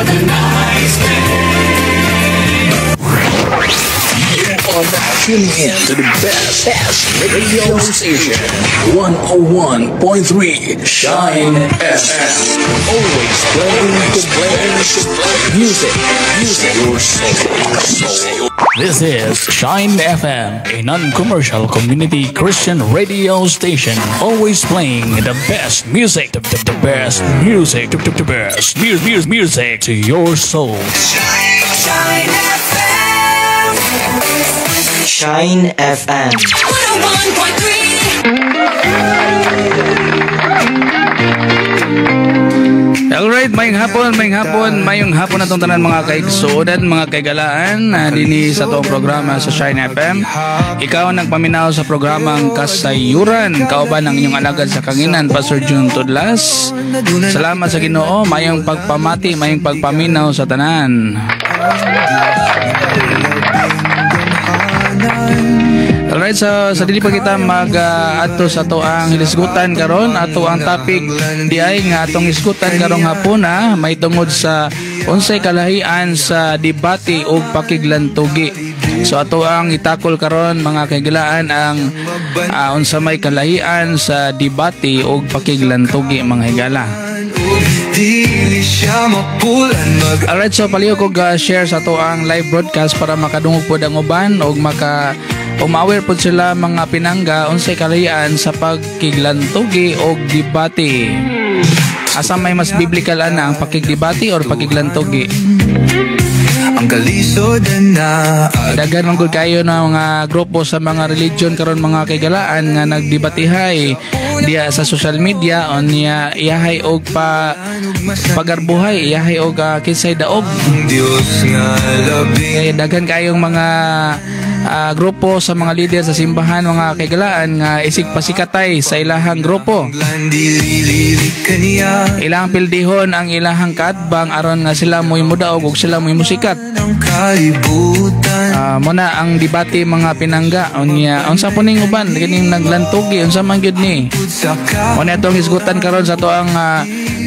Have a nice day. You are now tuning in to the best radio station, 101.3 Shine FM. Always playing the best music, music, your soul, soul. This is Shine FM, a non-commercial community Christian radio station. Always playing the best music, the best music, the best music, music to your soul. Shine FM. Shine FM. 101.3. Alright, mayong hapon, mayong hapon, mayong hapon atong tanan mga kaigsuodan, mga kaigalaan, dinhi sa atong programa sa Shine FM. Ikaw ang nagpaminaw sa programang Kasayuran, kauban ang inyong alagad sa kanginan, Pastor June Tudlas. Salamat sa Ginoo, mayong pagpamati, mayong pagpaminaw sa tanan. Alright, so sa dili pa kita mag adto sa ato ang hilisgutan karon, ato ang topic di ay nga atong hisgutan karong hapuna may tungod sa unsay kalahian sa debate ug pakiglantugi. So ato ang itakol karon mga kahigalaan ang unsa may kalahian sa debate ug pakiglantugi mga higala. Alright, so palihog kog share sa ato ang live broadcast para makadungog pod ang uban og maka umaware pod sila mga pinangga unsay kalahian sa pagkiglantugi og debate. Asa may mas biblical ana, ang pakigdebate or pakiglantugi? Ang kalisod na Daghan man gud kayo na mga grupo sa mga religion karon mga kaigalaan nga nagdebatihay diya sa social media unya iyahay og pa pagarbuhay, iyahay og kinsay daog. Diyos nga labing Kaya daghan kayong mga grupo sa mga leader sa simbahan mga kaigalaan nga isig pasikatay sa ilahang grupo. Ilahang pildihon ang ilahang kaatbang aron nga sila mo'y mudaog ug sila mo'y musikat. Muna ang debate mga pinangga unya unsa po ning uban kining naglantugi, unsa man gyud ni? Muna atong hisgutan karon sa atoang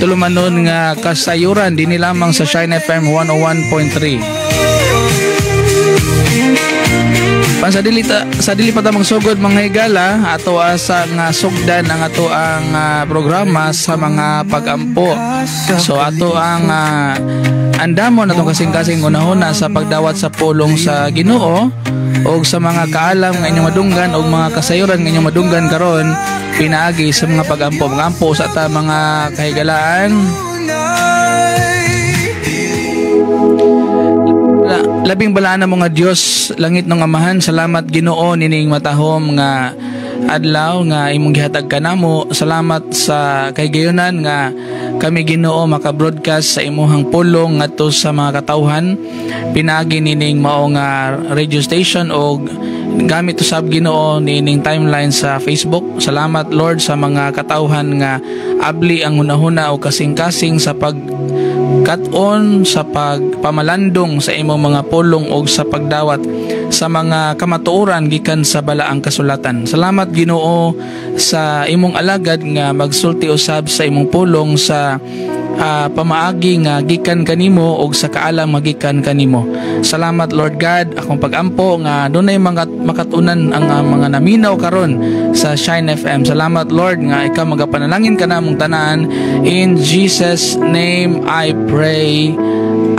tulumanon nga kasayuran dinhi lamang sa Shine FM 101.3. Pan sa dili ta, sa dili pa ta magsugod mga higala, ato asa nga sugdan ang ato ang programa sa mga pagampo. So ato ang andamon atong kasing-kasing unahuna sa pagdawat sa pulong sa Ginoo og sa mga kaalam nga inyong madunggan og mga kasayuran nga inyong madunggan karon pinaagi sa mga pagampo. Magampo sa ta mga kahigalaan. Labing balaan na mga Dios langit ng Amahan, salamat Ginoo nining matahom nga adlaw nga imong gihatag kanamo. Salamat sa kahigayonan nga kami Ginoo maka-broadcast sa imuhang pulong ngadto sa mga katawhan pinaagi nining mao nga radio station og gamit usab Ginoo nining timeline sa Facebook. Salamat Lord sa mga katawhan nga abli ang hunahuna o kasing-kasing sa pag kat-on sa pagpamalandong sa imong mga pulong og sa pagdawat sa mga kamatuoran gikan sa balaang kasulatan. Salamat Ginoo sa imong alagad nga magsulti usab sa imong pulong sa pamaagi nga gikan kanimo og sa kaalam nga gikan kanimo. Salamat Lord God, akong pagampo nga dunay mga makatunan ang mga naminaw karon sa Shine FM. Salamat Lord nga ikaw magapanalangin ka namong tanan. In Jesus name I pray.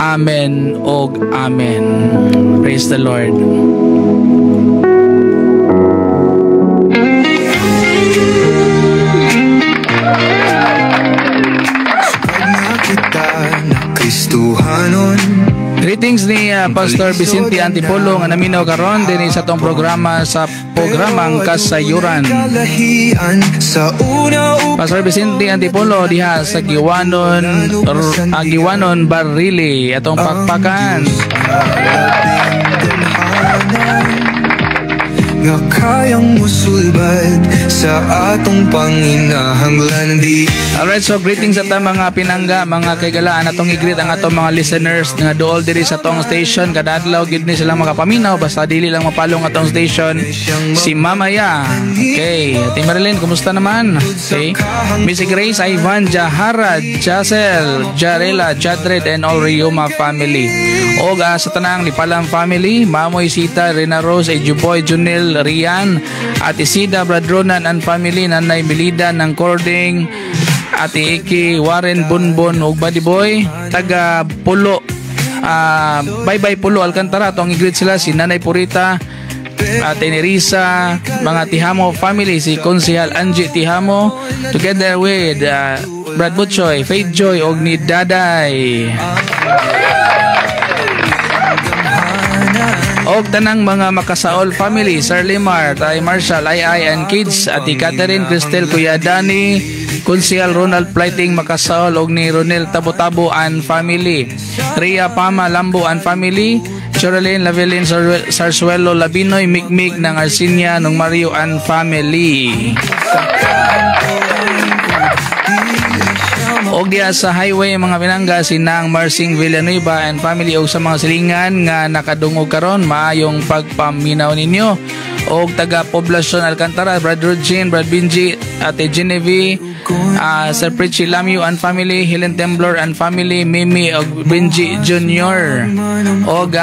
Amen og amen. Praise the Lord. Greetings ni Pastor Vicente Antipolo nga naminaw karon dinhi sa atong programa sa programang Kasayuran. Pastor Vicente Antipolo diha sa Giwanon Giwanon Barili atong pakpakan. Nga kayang musulbad sa atong panginahanglan. Di Alright, so greetings sa ta mga pinangga, mga kaigalaan. Atong i-greet ang atong mga listeners nga duol diri sa atong station. Kada adlaw gid ni sila makapaminaw basta dili lang mapalong atong station si Mamaya. Okay, Ate Marilyn, kumusta naman? Okay. Miss Grace, Ivan, Jahara, Jacel, Jarela, Jadred and all Rioma family. Og sa tanang Lipalam family, Mamoy Sita, Rena Rose, Ejuboy, Junil, Rian, Ate Sida, Brad Ronan and family, Nanay Melida ng Cording, Ate Iki, Warren Bunbon ug Buddy Boy, taga Pulo, bye bye Pulo Alcantara. Atong i-greet sila si Nanay Purita, Ate Nerisa, mga Tihamo family, si Konsihal Angie Tihamo, together with Brad Butchoy, Faith Joy og ni Daday. Og tanang mga Makasaol family, Sir Limar, Tay Marshall, Ay Ay and kids, Ate Catherine, Cristel, Kuya Danny, Konsihal Ronald Plighting Makasaol og ni Ronel Tabo-Tabo and family. Ria Pama Lambo and family, Sherilyn Lavelin Sarsuelo Labinoy, Mikmik ng Arsinia ng Mario and family. Og diya sa highway mga pinangga si Nang Marsing Villanueva and family og sa mga silingan nga nakadungog karon, maayong pagpaminaw ninyo. Og taga Poblacion Alcantara, Brad Rugin, Brad Benji, Ate Genevieve, Sir Pritchie Lamio and family, Helen Temblor and family, Mimi og Benji Jr. Og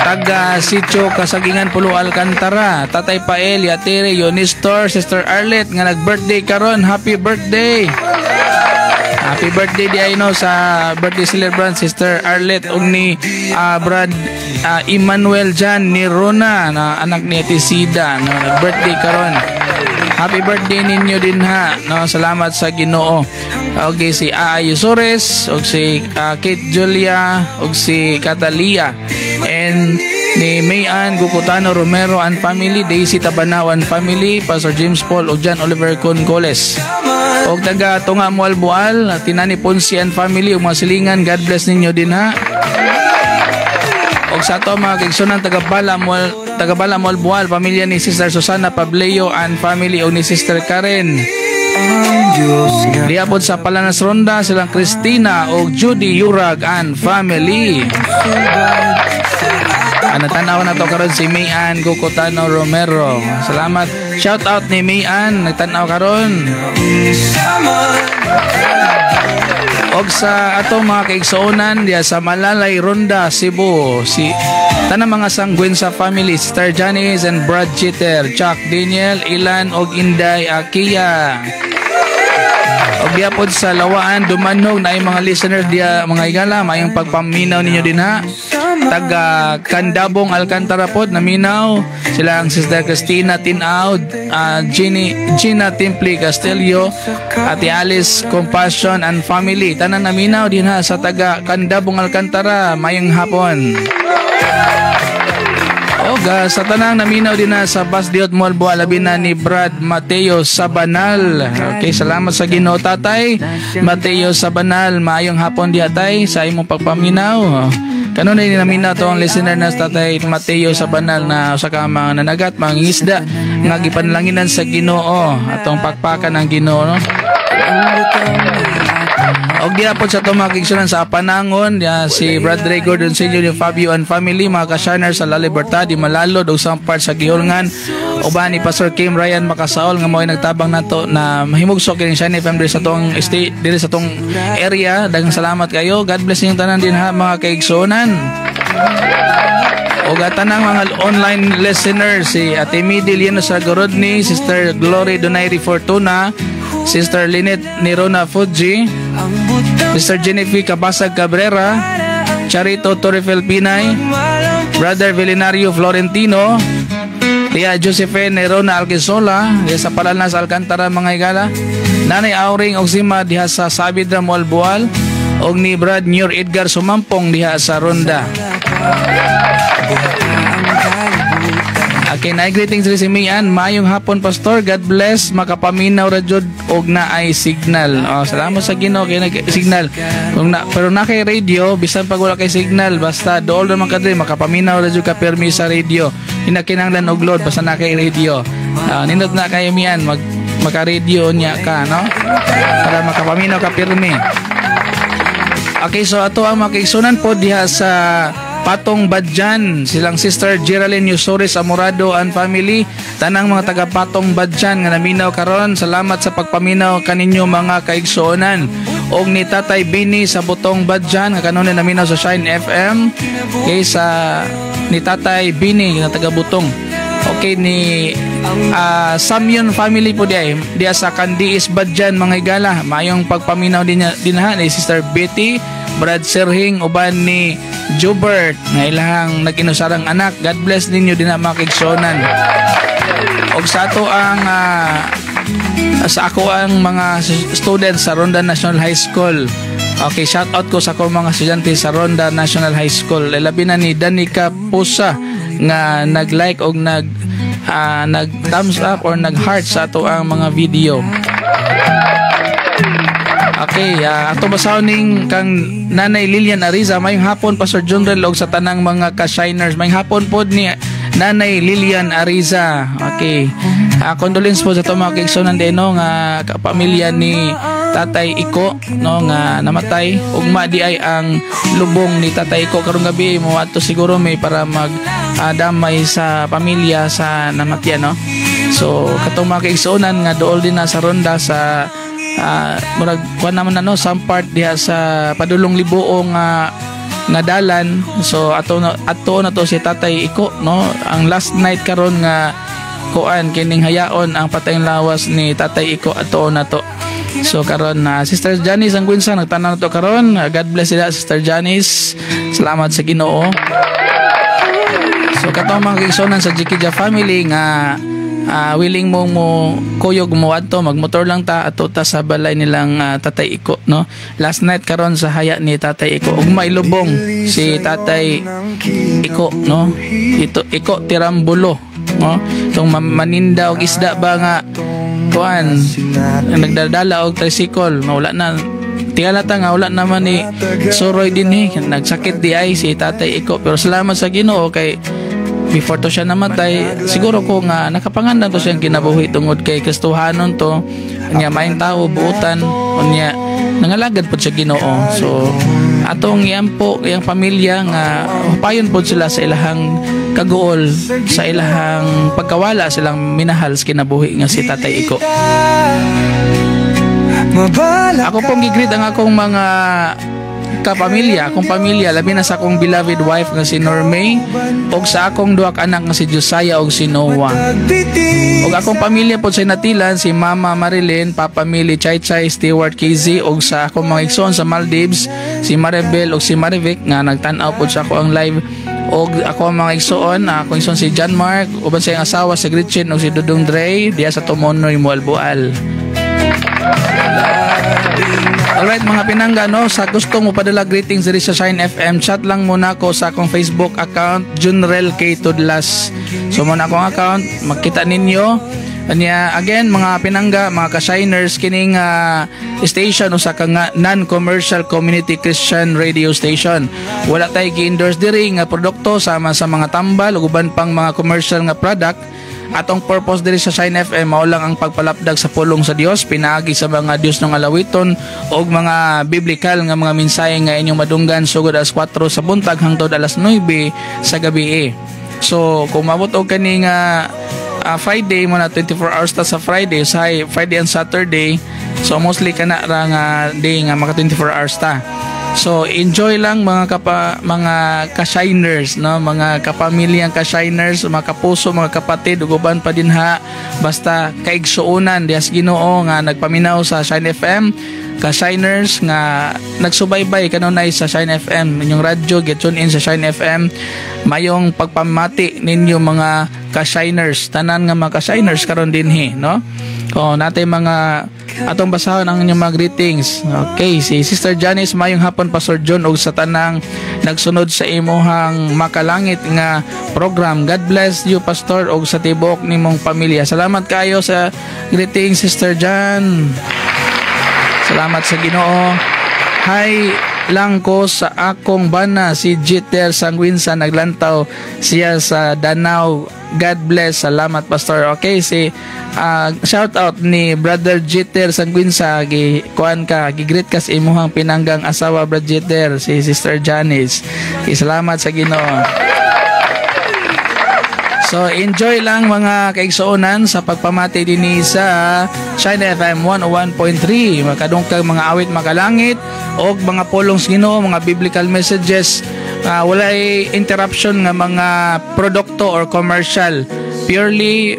taga Sitio Kasagingan Pulo Alcantara, Tatay Pael, Yatere, Yonistor, Sister Arlette nga nag-birthday karon, happy birthday. Happy birthday di ay no sa birthday celebrant Sister Arlette ug ni Brad Emmanuel Jan ni Rona na anak ni Ate Sida no, nag-birthday karon. Happy birthday ninyo din ha. No, salamat sa Ginoo. Okay, si Aa Yusores ug si Kate Julia ug si Catalia and ni Mayan Gukutano Romero and family, Daisy Tabanao and family, Pastor James Paul ug John Oliver Congoles. Og taga Tunga Mualbual, Tinani Ponce and family ug mga silingan, God bless ninyo din ha. Og sa ato mga kaigsunan taga Bala Mualbual, pamilya ni Sister Susana Pableo and family ug ni Sister Karen. Diya pod sa Palanas Ronda silang Christina ug Judy Yurag and family. Tanaw na to karon si Mayan Gukutano Romero. Salamat. Shout out ni Mayan, nagtan-aw karon. Og sa atong mga kaigsuonan diya sa Malalay Ronda, Cebu, si tanang mga Sangguensa family, Sister Janice and Brad Jeter, Chuck Daniel, Ilan og Inday Akia. Og diya pod sa Lawaan, Dumanhog na ay mga listeners diya mga higala, mayong pagpaminaw ninyo din ha. Taga Kandabong Alcantara pod naminaw sila ang Sister Christina Tinaw, Gina Timple Castillo, Ate Alice Compassion and family. Tanan naminaw din ha sa taga Kandabong Alcantara, mayong hapon. Og sa tanang naminaw din na sa Basdiot Mualboa, labi na ni Brad Mateo Sabanal. Okay, salamat sa Ginoo Tatay Mateo Sabanal. Maayong hapon diha tay sa imong pagpaminaw. Kanunay ni naminaw to ang listener na sa Tatay Mateo Sabanal na usa ka mga nanagat, mga isda nga gipanlanginan sa Ginoo, atong pakpakan ng Ginoo, no? Og diha pod sa atong mga kaigsunan sa Apanangon, diha si Brad Ray Gordon Sr., ni Fabio and family, mga ka-shiner sa La Libertad, di Malalod ug sampart sa Gihulngan, uban ni Pastor Kim Ryan Makasaol nga mao'y nagtabang nato na mahimugsok kining Shine FM diri sa atong state, diri sa atong area. Daghang salamat kayo. God bless inyong tanan din ha mga kaigsunan. Og tanang mga online listeners, si Ate Midi Liano Sagorodni, Sister Glory Donairi Fortuna, Sister Lynette Nirona Fuji, Sister Jennifer Cabasag Cabrera, Charito Torrefel Pinay, Brother Villinario Florentino, Tia Josephine Nerona Alquisola, diha sa Palanas Alcantara mga higala, Nanay Auring Ogsima diha sa Sabidra Mualbual, og ni Brad Muir Edgar Sumampong diha sa Ronda. Okay, na greetings rin si Mian. Maayong hapon, Pastor. God bless. Makapaminaw ra jud og naay signal. Oh, salamat sa Ginoo kay nag signal. Kung na, pero na kay radio, bisan pag wala kay signal, basta dool naman ka diri, makapaminaw ra jud ka permi sa radio. Hinakinahanglan og load basta na kay radio. Nindot na kay Mian mag maka-radio niya ka, no? Para makapaminaw ka pirmi. Okay, so ato ang makigsunan po diha sa Patong Badjan, silang Sister Geraldine Yusores Amorado and family, tanang mga taga Patong Badjan nga naminaw karon, salamat sa pagpaminaw kaninyo, mga kaigsuonan. Og ni Tatay Bini sa Butong Badjan nga kanunay naminaw sa Shine FM. Okay, sa ni Tatay Bini nga taga Butong. Okay, ni Samyon family po diay diya sa Kandiis Badjan, mga higala. Maayong pagpaminaw din dinha ni Sister Betty, Brad Serhing uban ni Jubert nga ilahang nag-inusarang anak. God bless ninyo dinha, mga kaigsuonan. Og sa ato ang sa ako ang mga students sa Ronda National High School. Okay, shout out ko sa akong mga estudyante sa Ronda National High School. Labi na ni Danica Pusa nga nag-like og nag thumbs up or nag heart sa ato ang mga video. Okay, ato basahon ning kang Nanay Lilian Ariza. Mayong hapon, Pastor Junrel, og sa tanang mga ka-shiners. Mayong hapon pod ni Nanay Lilian Ariza. Okay. Condolence po sa ato mga kaigsuonan din, no, nga kapamilya ni Tatay Iko, no, nga namatay. Ugma di ay ang lubong ni Tatay Iko karong gabi. Mo ato siguro may para mag damay sa pamilya sa namatyan, no. So katong mga kaigsuonan nga dool din na sa ronda sa murag kuan naman na, no, some part diha sa padulong Libuo nga dalan. So ato na to si Tatay Iko, no, ang last night karon nga kuan kining hayaon ang patayng lawas ni Tatay Iko, ato na to. So karon na Sister Janice ang Gwinsa nagtanaw na to karon. God bless sila, Sister Janice. Salamat sa Ginoo. So katong mga kaigsuonan sa Jikija family nga willing mo mo kuyog mo adto, magmotor lang ta, ato ta sa balay nilang Tatay Iko, no. Last night karon sa haya ni Tatay Iko. Ug mailubong si Tatay Iko, no, ito Iko Tirambulo, no, itong maninda og isda ba nga kuan nagdadala og tricycle, no, wala na tingala ta nga wala naman ni suroy din eh. Nagsakit di ay si Tatay Iko, pero salamat sa Ginoo kay before to siya namatay, siguro ko nga nakapangandam to siyang kinabuhi tungod kay Kristohanon to nya, maayong tao, buutan unya, nangalagad pod sa Ginoo. So atong iampo iyang pamilya nga payon pod sila sa ilahang kaguol sa ilahang pagkawala silang minahal sa kinabuhi nga si Tatay Iko. Ako pong gi-greet ang akong mga kapamilya, akong pamilya, labi na sa akong beloved wife nga si Normay ug sa akong duha ka anak nga si Josiah ug si Noah. Ug akong pamilya pod sa Natilan, si Mama Marilyn, Papa Mili, Chay Chay, Stewart KZ, ug sa akong mga igsoon sa Maldives, si Maribel ug si Marivic nga nagtan-aw pod sa ako ang live, og ako ang mga igsoon, akong igsoon si John Mark uban sa iyang asawa si Gretchen ug si Dudong Dre diya sa Tumonoy, Moalboal. Alright, mga pinangga, no, sa gusto mo padala greetings diri sa Shine FM, chat lang muna ako sa akong Facebook account, Junrel K Tudlas. So muna akong account, makita ninyo. Anya again, mga pinangga, mga ka-shiners, kining station usa ka nga non-commercial community Christian radio station. Wala tay gi-endorse diri nga produkto sama sa mga tambal ug uban pang mga commercial nga product. Atong purpose diri sa Shine FM mao lang ang pagpalapdag sa pulong sa Dios pinaagi sa mga Dios ng alawiton og mga biblical nga mga mensahe nga inyong madunggan sugod alas 4 sa buntag hangtod alas 9 sa gabi. So kung mabot og kani nga Friday mo na 24 hours ta sa Friday, sa Friday and Saturday. So mostly kana ra nga day nga maka 24 hours ta. So enjoy lang mga ka-shiners, no, mga kapamilyang ka-shiners, mga kapuso, mga kapatid ug uban pa dinha, basta kaigsuonan diha sa Ginoo nga nagpaminaw sa Shine FM, ka-shiners nga nagsubaybay kanunay sa Shine FM, inyong radyo, get tune in sa Shine FM. Mayong pagpamati ninyo, mga ka-shiners, tanan nga mga ka-shiners karon dinhi, no. Oh, natay mga atong basahon ang inyong mga greetings. Okay, si Sister Janice, "Mayong hapon, Pastor John, ug sa tanang nagsunod sa imuhang makalangit nga program. God bless you, Pastor, ug sa tibuok nimong pamilya." Salamat kayo sa greetings, Sister Jan. Salamat sa Ginoo. "Hi lang ko sa akong bana, si Jeter Sangwinsa, naglantaw siya sa Danao. God bless. Salamat, Pastor." Okay, si shout out ni Brother Jeter Sangwinsa, gi kuan ka, gi-greet ka sa imuhang pinanggang asawa, Brother Jeter, si Sister Janice. Okay, salamat sa Ginoo. So enjoy lang, mga kaigsuonan, sa pagpamati dinhi sa Shine FM 101.3. Makadungkag mga awit makalangit o mga pulong sa Ginoo, mga biblical messages. Walay interruption nga mga produkto or commercial. Purely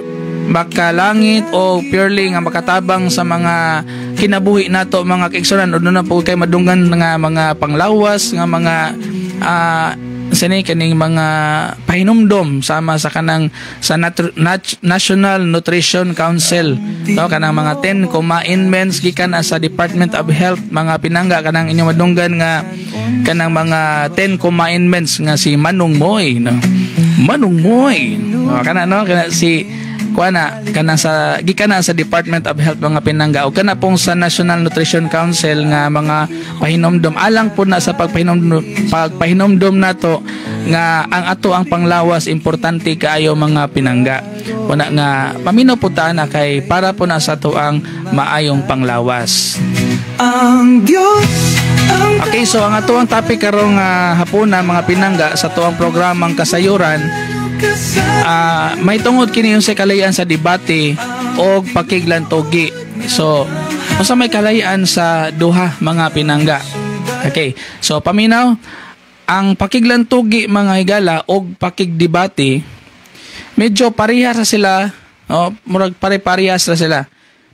makalangit o purely nga makatabang sa mga kinabuhi nato, mga kaigsuonan, o na po kay madunggan nga mga panglawas nga mga sini kaning mga pahinumdom sama sa kanang sa National Nutrition Council, no, kanang mga 10 commandments gikan na sa Department of Health, mga pinangga, kanang inyong madunggan nga kanang mga 10 commandments nga si Manong Moy, no, Manong Moy, no, kana, no, kana si kuha na kana sa gikan na sa Department of Health, mga pinangga, o kana pong sa National Nutrition Council nga mga pahinomdom alang po na sa pagpahinomdom pagpahinomdom nato nga ang ato ang panglawas importante kaayo, mga pinangga. Una nga paminaw po ta na kay para po na sa ato ang maayong panglawas. Ang Diyos ang Okay, so ang ato ang topic karong hapuna, mga pinangga, sa tuang programang Kasayuran, may tungod kini yung sa kalahian sa debate o pakiglantugi. So, unsa may kalahian sa duha, mga pinangga? Okay, so paminaw, ang pakiglantugi, mga higala, og pakigdebate, medyo pareha sa sila, oh, murag pare-parehas ra sila.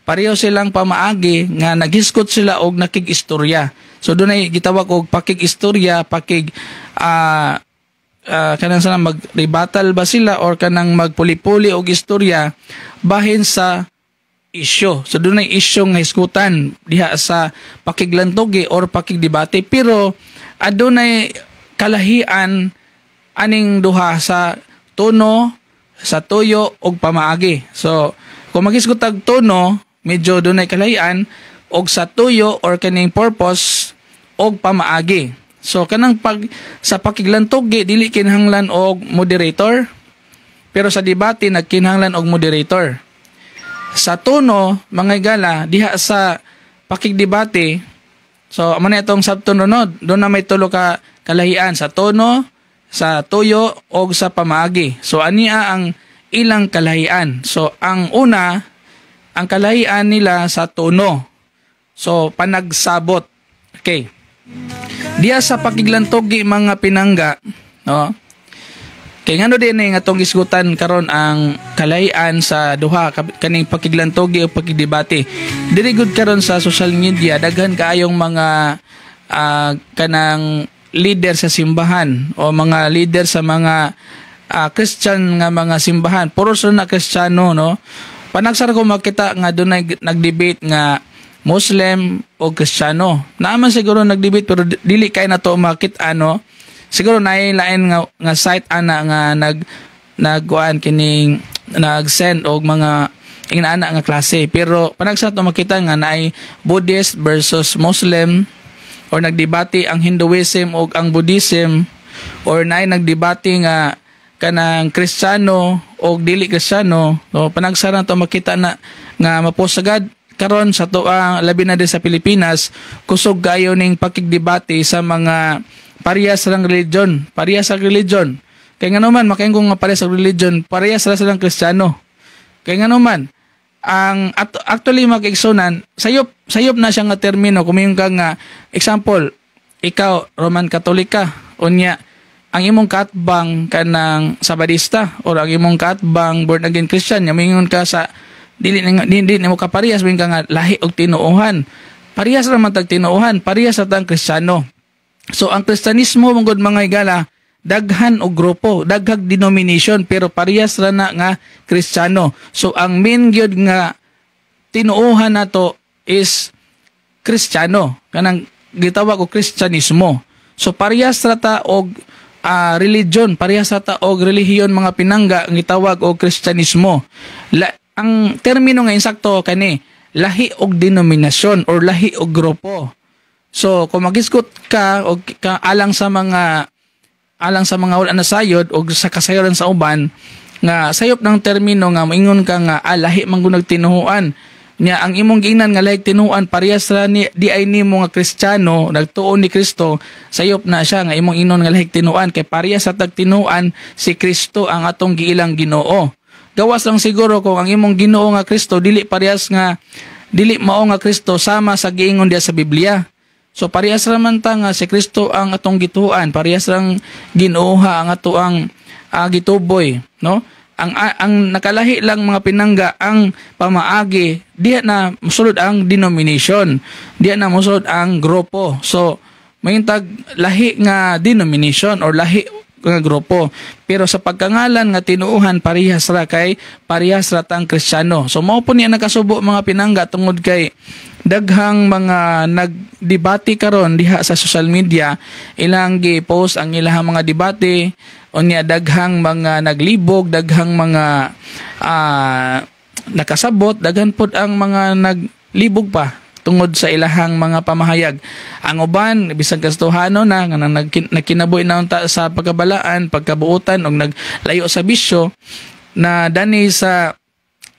Pareho silang pamaagi nga naghisgot sila og nakig-istorya. So dunay gitawag og pakig-istorya, pakig kanang sana mag-rebuttal ba sila or kanang magpuli-puli og istorya bahin sa isyu. So dunay isyu nga hisgutan diha sa pakiglantugi or pakigdebate, pero adunay kalahian aning duha sa tono, sa tuyo og pamaagi. So kung maghisgot tag tono, medyo dunay kalahian og sa tuyo or kaning purpose og pamaagi. So kanang pag sa pakiglantugi, dili kinahanglan og moderator, pero sa debate nagkinahanglan og moderator. Sa tono, mga higala, diha sa pakigdebate, so amo na itong sabton, no, doon na may tulo ka kalahian sa tono, sa tuyo og sa pamaagi. So ania ang ilang kalahian. So ang una, ang kalahian nila sa tono. So panagsabot. Okay. Diya sa pakiglantugi, mga pinangga, no? Kay ngano din nga atong gisgutan karon ang kalahian sa duha kaning pakiglantugi o pakigdebate? Diri gud karon sa social media, daghan kaayong mga kanang leader sa simbahan o mga leader sa mga Christian nga mga simbahan. Puro sila na Kristiyano, no? Panagsar ko makita nga dunay nag-debate nga Muslim o Kristiyano. Naaman siguro nag-debate, pero dili kay na to makita, no? Siguro naay lain nga site ana nga nagkuan kining nag-send og mga ingana nga klase, pero panagsa to makita nga naay Buddhist versus Muslim or nagdebate ang Hinduism o ang Buddhism or naay nagdebate nga kanang Kristiyano o dili Kristiyano, no? Panagsara to makita na nga maposagad karon sa toa, labi na din sa Pilipinas, kusog kayo ning pakigdebate sa mga parehas lang religion, parehas sa religion. Kay ngano man makaingon nga parehas sa religion? Parehas ra silang Kristiyano. Kay ngano man ang actually, mga kaigsunan, sayop sayop na siya nga termino. Kung ka nga example, ikaw Roman Catholic ka, unya ang imong katbang kanang Sabadista or ang imong katbang born again Christian, nya mingon ka sa dili dili nimo kaparehas, mingon ka nga lahi og tinuohan. Parehas ra man tag tinuohan, parehas ra tang Kristiyano. So ang Kristiyanismo mong, mga higala, daghan og grupo, daghag denomination, pero parehas ra na nga Kristiyano. So ang main gyud nga tinuohan nato is Kristiyano, kanang gitawag og Kristyanismo. So parehas ra ta og religion, parehas ra ta og relihiyon, mga pinangga, ang gitawag og Kristyanismo. Ang termino nga insakto kani, lahi og denominasyon or lahi og grupo. So kung magisgot ka og ka, alang sa mga wala nasayod og sa kasayoran sa uban nga sayop ng termino nga moingon ka nga lahi man gud tinuhuan niya, ang imong giingnan nga lahi tinuan parehas ra ni di ay nimo nga Kristiyano, nagtuo ni Kristo. Sayop na siya nga imong ingnon nga lahi tinuan kay parehas sa tag tinuan si Kristo ang atong giilang Ginoo. Gawas lang siguro kung ang imong Ginoo nga Kristo dili parehas nga dili mao nga Kristo sama sa giingon diya sa Biblia. So parehas ra man ta nga si Kristo ang atong gituan, parehas rang Ginooha ang ato ang gituboy, no? Ang nakalahi lang, mga pinangga, ang pamaagi. Diha na mosulod ang denomination, diha na mosulod ang grupo. So mayintag lahi nga denomination or lahi nga grupo, pero sa pagkangalan nga tinuuhan parehas ra kay parehas ra tang Kristiyano. So mao po niya nakasubo, mga pinangga, tungod kay daghang mga nagdebate karon diha sa social media, ilang gi-post ang ilang mga debate. Unya daghang mga naglibog, daghang mga nakasabot, daghan pod ang mga naglibog pa tungod sa ilahang mga pamahayag. Ang uban bisag Kristohano na nga nagkinabuhi na unta sa pagkabalaan, pagkabuutan og naglayo sa bisyo, na dani sa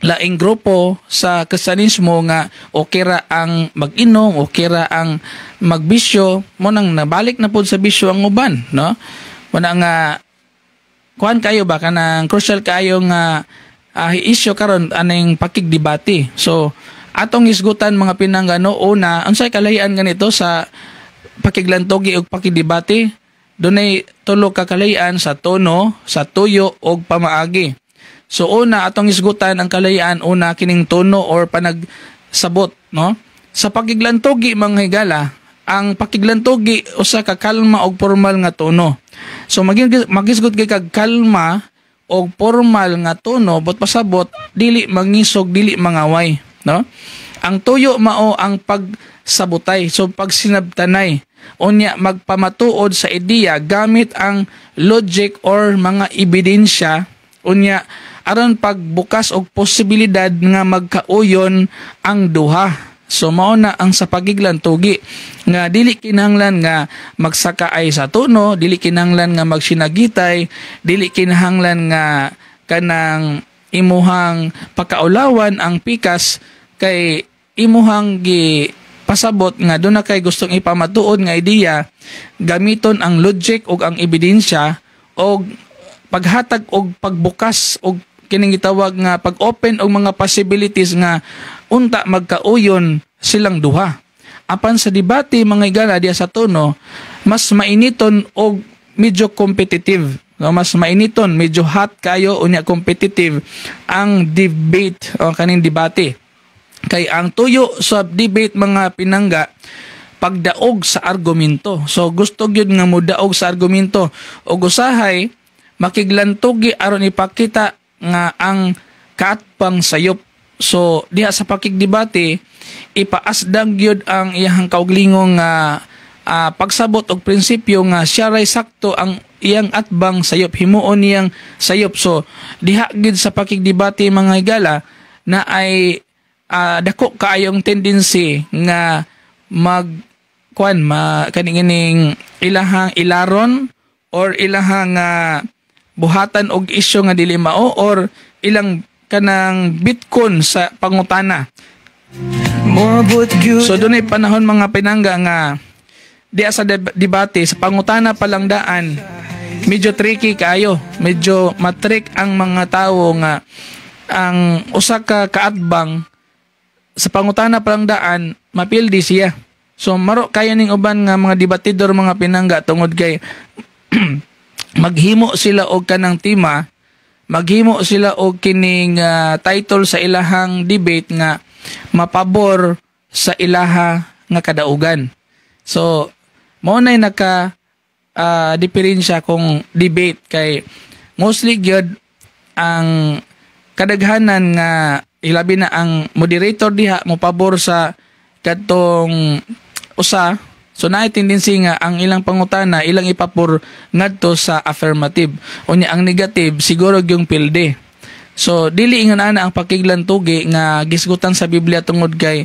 laing grupo sa Kristiyanismo nga okay ra ang mag-inom, okay ra ang magbisyo, mo nang nabalik na pod sa bisyo ang uban, no? Mo na nga kuan kayo ba, kanang crucial kayo nga issue karon aning pakigdebate. So atong isgutan, mga pinangga, no, una, unsay kalahian ganito sa pakiglantogi ug pakigdebate? Dunay tulo ka kalahian: sa tono, sa tuyo ug pamaagi. So una, atong isgutan ang kalahian una, kining tono or panagsabot, no? Sa pakiglantogi, mga higala, ang pakiglantogi usa ka kalma og formal nga tono. So maging magisgot kay kag kalma og formal nga tono, but pasabot dili mangisog, dili mangaway, no? Ang tuyo mao ang pagsabutay, so pagsinabtanay. Unya magpamatuod sa ideya gamit ang logic or mga ebidensya, unya aron pagbukas og posibilidad nga magkauyon ang duha. So mao na ang sa pagiglantugi nga dili kinahanglan nga magsakaay sa tono, dili kinahanglan nga magsinagitay, dili kinahanglan nga kanang imuhang pakaulawan ang pikas, kay imuhang gi pasabot nga doon na kay gustong ipamatuod nga ideya, gamiton ang logic ug ang ebidensya og paghatag og pagbukas og kining gitawag nga pag-open og mga possibilities nga unta magkauyon silang duha. Apan sa debate, mga igala, diya sa tono, mas mainiton og medyo competitive. No, mas mainiton, medyo hot kayo unya competitive ang debate o kaning debate. Kay ang tuyo sa debate, mga pinangga, pagdaog sa argumento. So gusto gyud nga modaog sa argumento ug usahay makiglantugi aron ipakita nga ang kaatbang sayop. So diha sa pakigdebate, ipaasdang gyud ang iyang kaugalingong nga pagsabot og prinsipyo nga siya ray sakto, ang iyang atbang sayop, himuon niyang sayop. So diha gyud sa pakigdebate, mga higala, na ay dako kaayong tendency nga mag kuan ma kaning ining ilahang ilaron or ilahang buhatan og isyu nga dili mao or ilang kanang bitkon sa pangutana. Moabot gyud. So dunay panahon, mga pinangga, nga diya sa debate, sa pangutana pa lang daan, medyo tricky kayo. Medyo matrik ang mga tawo nga ang usa ka kaatbang sa pangutana pa lang daan mapildi siya. So maro kaya ning uban nga mga debatidor, mga pinangga, tungod kay maghimo sila og kanang tema, maghimo sila og kining title sa ilahang debate nga mapabor sa ilaha nga kadaugan. So mao nay naka diferensya kung debate, kay mostly gyud ang kadaghanan nga ilabi na ang moderator diha mo pabor sa kadtong usa. So naay tendency nga ang ilang pangutana ilang ipapor ngadto sa affirmative, unya ang negative siguro yung pilde. So dili ingon ana ang pakiglantugi nga gisgutan sa Biblia tungod kay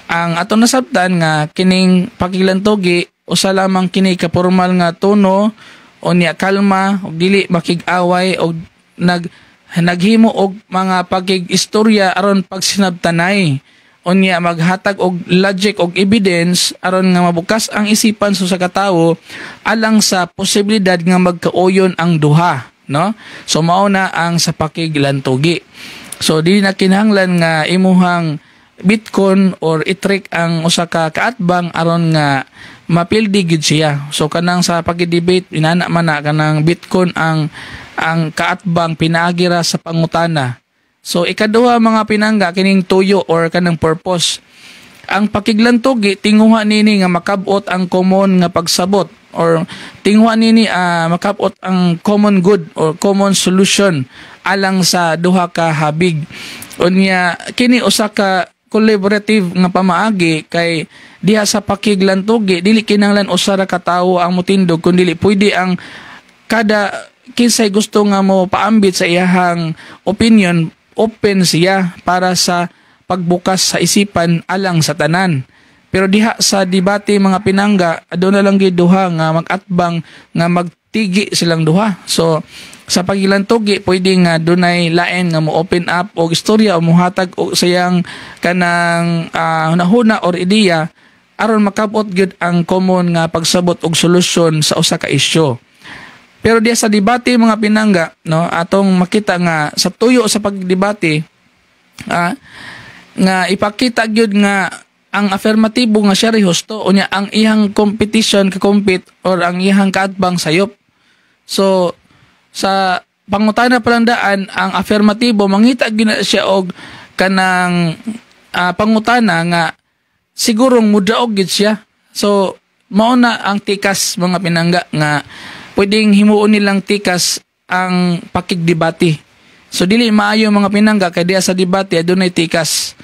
ang atong nasabtan nga kining pakiglantugi, usa lamang kini ka formal nga tono, unya kalma ug dili makig-away og naghimo og mga pagkig-istorya aron pagsinabtanay, unya maghatag og logic og evidence aron nga mabukas ang isipan sa usa ka tawo alang sa posibilidad nga magkauyon ang duha, no? So mao na ang sa pakiglantugi. So dili na kinahanglan nga imuhang bitkon or i-trick ang usa ka kaatbang aron nga mapildi gyud siya. So kanang sa pagidebate, inana man na, kanang bitkon ang kaatbang pinaagi ra sa pangutana. So ikaduha, mga pinangga, kining tuyo or kanang purpose. Ang pakiglantugi, tinguha nini nga makabot ang common nga pagsabot or tinguha nini makabot ang common good or common solution alang sa duha ka habig. Unya kini usa ka collaborative nga pamaagi kay diha sa pakiglantugi, dili kinahanglan usa ra ka tawo ang motindog, kundi pwede ang kada kinsay gusto nga mo paambit sa iyahang opinion, open siya para sa pagbukas sa isipan alang sa tanan. Pero diha sa debate, mga pinangga, aduna lang gyud duha nga mag-atbang nga magtigi silang duha. So sa pagilantugi, pwede nga dunay lain nga mo open up og istorya o muhatag og sayang kanang hunahuna or ideya aron makabot gyud ang common nga pagsabot og solusyon sa usa ka isyu. Pero diya sa debate, mga pinangga, no, atong makita nga sa tuyo sa pagdebate, nga ipakita gyud nga ang afirmatibo nga siya ray husto, unya ang iyang competition, ka-compete or ang iyang kaatbang sayop. So sa pangutana pa lang daan, ang afirmatibo mangita gyud na siya og kanang pangutana nga sigurong mudaog gyud siya. So mao na ang tikas, mga pinangga, nga pwedeng himuon nilang tikas ang pakigdebate. So dili maayo, mga pinangga, kay diya sa debate adunay tikas.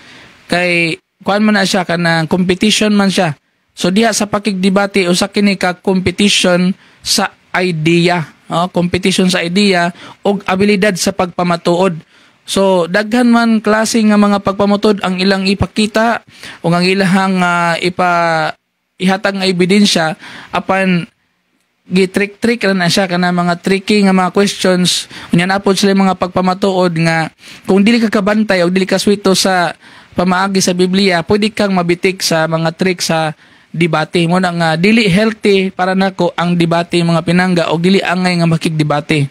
Kay kuan man na siya, kanang competition man siya. So diha sa pakigdebate, usa kini ka competition sa idea, oh, competition sa idea ug abilidad sa pagpamatuod. So daghan man klase nga mga pagpamatuod ang ilang ipakita o ang ilahang ihatag nga ebidensya, apan gi-trick-trick ra na siya, kana mga tricky nga mga questions. Unya napod sila mga pagpamatuod nga kung dili ka kabantay o dili ka swito sa pamaagi sa Biblia, pwede kang mabitik sa mga trick sa debate. Mao na nga dili healthy para nako ang debate, mga pinangga, o dili angay nga makigdebate.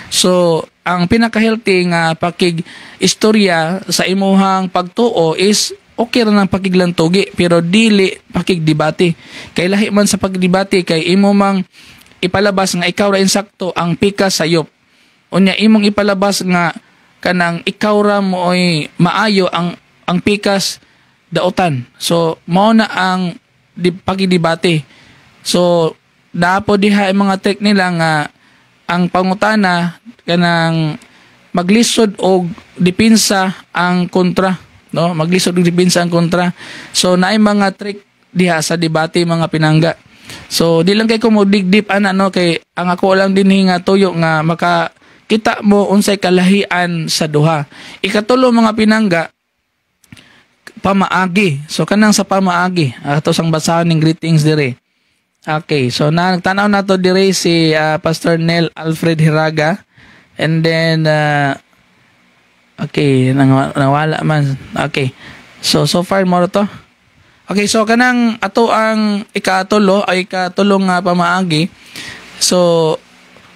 So ang pinaka-healthy nga pakig istorya sa imuhang pagtuo is okay ra nang pakiglantugi, pero dili pakigdebate, kay lahi man sa pagdebate, kay imo mang ipalabas nga ikaw ra insakto, ang pikas sayop. Unya imong ipalabas nga kanang ikaw ra mooy maayo, ang pikas dautan. So mao na ang pagidebate. So dapo diha ang mga trick nila nga ang pangutana kanang maglisod og depensa ang kontra, no? Maglisod og depensa ang kontra. So naay mga trick diha sa debate, mga pinangga. So di lang kay ko mo dig deep ana, no, kay ang ako lang din nga tuyo nga maka kita mo unsay kalahian sa duha. Ikatulo, mga pinangga, pamaagi. So kanang sa pamaagi, ato sang basahan ning greetings dire. Okay, so na nagtanaw nato dire si Pastor Nel Alfred Hiraga and then okay, nawala man. Okay. So so far mo to. Okay, so kanang ato ang ikatulo ay ikatulong nga pamaagi. So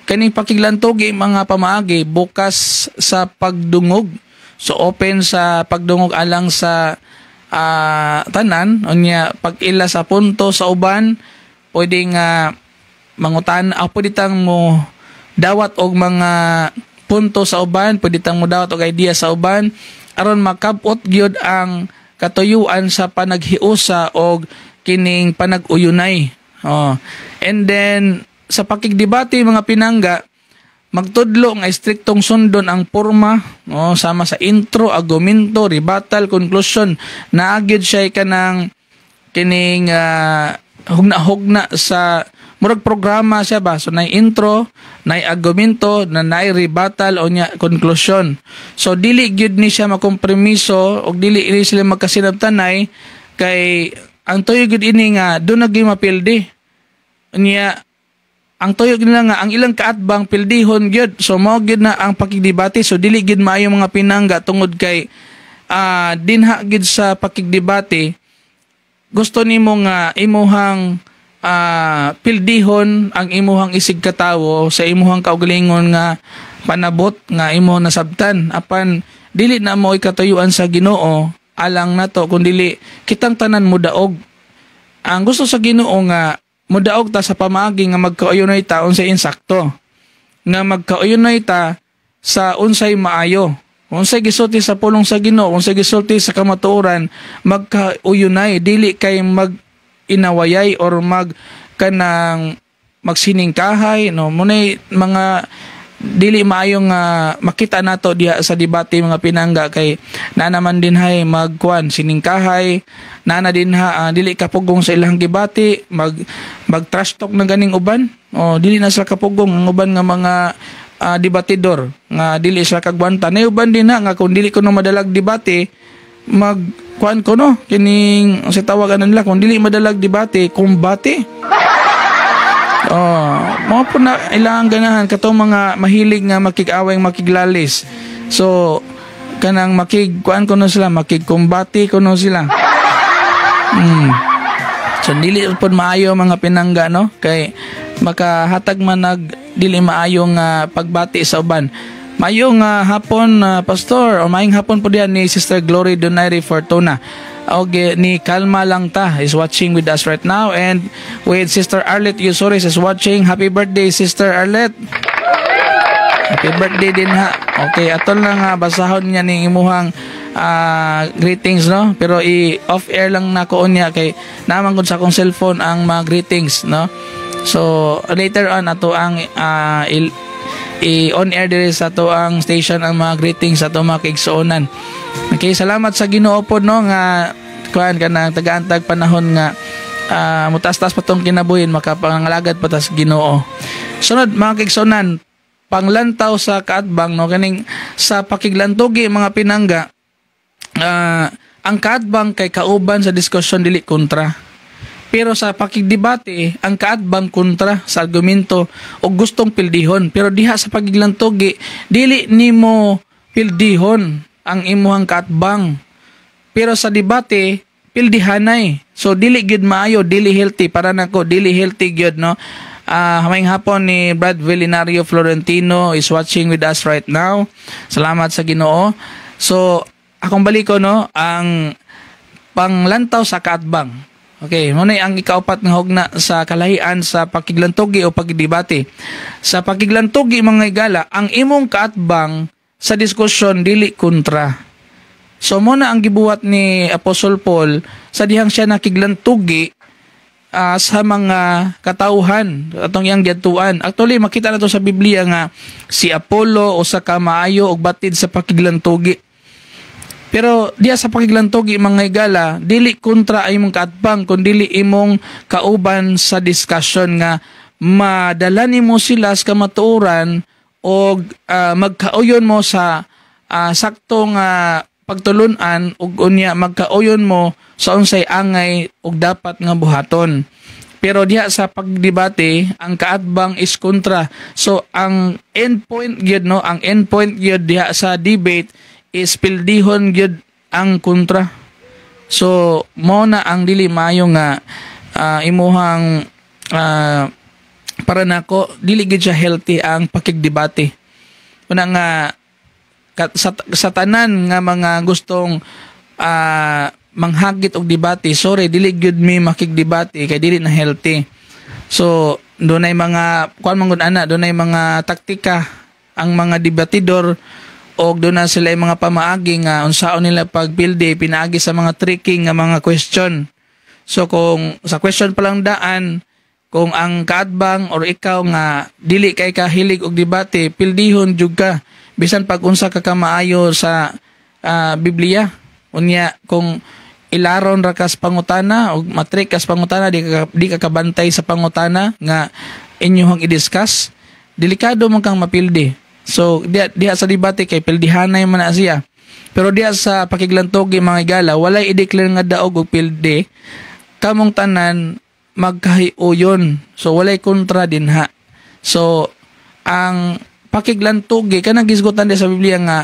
kaning pakiglantugi mga pamaagi, bukas sa pagdungog. So open sa pagdungog alang sa tanan, unya pag-ila sa punto sa uban, pwede nga mangutan, pwede tang mo dawat og mga punto sa uban, pwede tang mo dawat og idea sa uban aron makabot gyud ang katuyuan sa panaghiusa og kining panag-uyunay. Oh. And then sa pakigdebate, mga pinangga, Magtudlo nga istriktong sundon ang porma, no, sama sa intro, argumento, rebuttal, conclusion. Naa gyud siya kanang kining hugna-hugna sa murag programa siya ba. So nay intro, nay argumento, na nay rebuttal o nya conclusion. So dili gyud ni siya makompromiso og dili ini sila magkasinabtanay kay ang tuyo gyud ini nga duna gyud mapildi. Niya ang tuyo nila nga ang ilang kaatbang pildihon gyud. So mao gyud na ang pakigdebate. So dili gyud maayo, mga pinangga, tungod kay dinha gyud sa pakigdebate gusto nimo nga imuhang pildihon ang imuhang isig katawo sa imuhang kaugalingon nga panabot nga imo nasabtan, apan dili na mo katuyuan sa Ginoo alang nato kung dili kitang tanan mo daog. Ang gusto sa Ginoo nga mudaog ta sa pamaagi nga magkauyonay ta unsay insakto, nga magkauyonay ta sa unsay maayo, unsay gisulti sa pulong sa Ginoo, unsay gisulti sa kamatuoran. Magkauyonay, dili kay mag inawayay or mag kanang magsiningkahay, no. Munay mga dili maayong makita nato diha sa debate, mga pinangga, kay na naman din hay magkuan siningkahay na din ha, dili kapugong sa ilang gibati, mag mag trash talk na ganing uban o dili na sila kapugong ang uban nga mga debatidor nga dili sila kagwanta na. Uban din ha nga kung dili ko no madalag debate, mag kuan ko no, kining sa tawagan nila, kung dili madalag debate, kumbate. Oh, mao po na ilang ganahan katong mga mahilig nga makig-away, makiglalis. So kanang makig kuan ko no sila, makigkumbate ko no sila. So dili pod maayo, mga pinangga, no, kay makahatag man nag dili maayo nga pagbati sa uban. Maayong hapon, pastor, o maayong hapon po diyan ni Sister Glory Donaire Fortuna. Okay, ni Kalma Lang Ta is watching with us right now and with Sister Arlette Yusores is watching. Happy birthday, Sister Arlette. Happy birthday din ha. Okay, atol lang ha, basahon niya ni imuhang greetings, no. Pero i off air lang nako niya kay naman gud sa akong cellphone ang mga greetings, no. So later on ato ang i-on air diri sa ato ang station ang mga greetings sa ato mga kaigsuonan. Okay, salamat sa Ginoo pod, no, nga kuan kanang tagaan tag panahon nga mutas-tas pa tong kinabuhin, makapangalagad pa tas Ginoo. Sunod, mga kaigsuonan, panglantaw sa kaatbang, no, kaning sa pakiglantugi, mga pinangga, ang kaatbang kay kauban sa diskusyon, dili kontra. Pero sa pakigdebate, ang kaatbang kontra sa argumento o gustong pildihon. Pero diha sa pagiglantugi, dili nimo pildihon ang imuhang kaatbang. Pero sa debate, pildihanay. So dili gyud maayo, dili healthy para nako, dili healthy gyud, no. Maayong hapon ni Brad Villinario Florentino is watching with us right now. Salamat sa Ginoo. So akong baliko, no, ang panglantaw sa kaatbang. Okay, mao ang ikaupat nga hugna sa kalahian sa pakiglantugi o pagdebate. Sa pakiglantugi, mga igala, ang imong kaatbang sa diskusyon dili kontra. So mao na ang gibuhat ni Apostle Paul sa dihang siya nakiglantugi sa mga katauhan atong iyang giadtuan. Actually, makita na to sa Biblia nga si Apollo usa ka maayo og batid sa pakiglantugi. Pero diya sa pakiglantugi, mga igala, dili kontra ay imong kaatbang kun dili imong kauban sa discussion nga madala nimo sila sa kamatuoran og magkauyon mo sa saktong pagtulunan ug unya magkauyon mo sa unsay angay ug dapat nga buhaton. Pero diha sa pagdebate, ang kaatbang is kontra. So ang end point gyud, no, ang end point gyud diha sa debate is pildihon gyud ang kontra. So mao na ang dili maayo nga imuhang para nako dili gyud siya healthy ang pakigdebate. Una nga sa tanan nga mga gustong manghagit og debate, sorry, dili gyud mi makigdebate kay dili na healthy. So dunay mga kuan man gud ana, dunay mga taktika ang mga debatidor og doon na sila yung mga pamaagi nga unsaon nila pagpildi pinaagi sa mga tricking nga mga question. So kung sa question pa lang daan Kung ang kaatbang or ikaw nga dili kay kahilig og debate, pildihon jud ka bisan pag unsa ka kamaayo sa Biblia. Unya kung ilaron ra kas pangutana og matrik kas pangutana, di ka kabantay sa pangutana nga inyong i-discuss, delikado man kang mapildi. So diha, diha sa debate kay pildihanay man na siya. Pero diha sa pakiglantugi, mga higala, walay i-declare nga daog og pildi, kamong tanan magkahiuyon. So walay kontra dinha. So ang pakiglantugi, kanang gisgutan di sa Biblia nga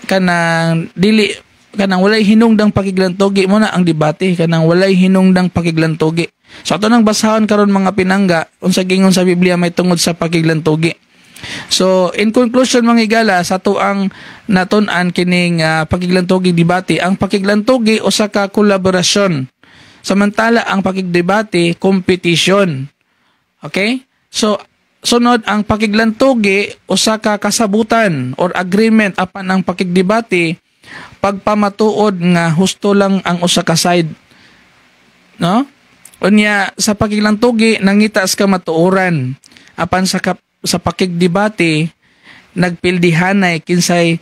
kanang dili, kanang walay hinungdang pakiglantugi, mo na ang debate, kanang walay hinungdang pakiglantugi. So ato nang basahon karon, mga pinangga, unsa gingon sa Biblia may tungod sa pakiglantugi. So in conclusion, mga higala, sa ato ang natun-an kining pakiglantugi, debate, ang pakiglantugi usa ka kolaborasyon, samantala ang pakigdebate, competition. Okay? So sunod, ang pakiglantugi usa ka kasabutan or agreement, apan ang pakigdebate, pagpamatuod nga husto lang ang usa ka side, no? Unya sa pakiglantugi, nangita sa kamatuoran, apan sa pakigdebate, nagpildihanay kinsay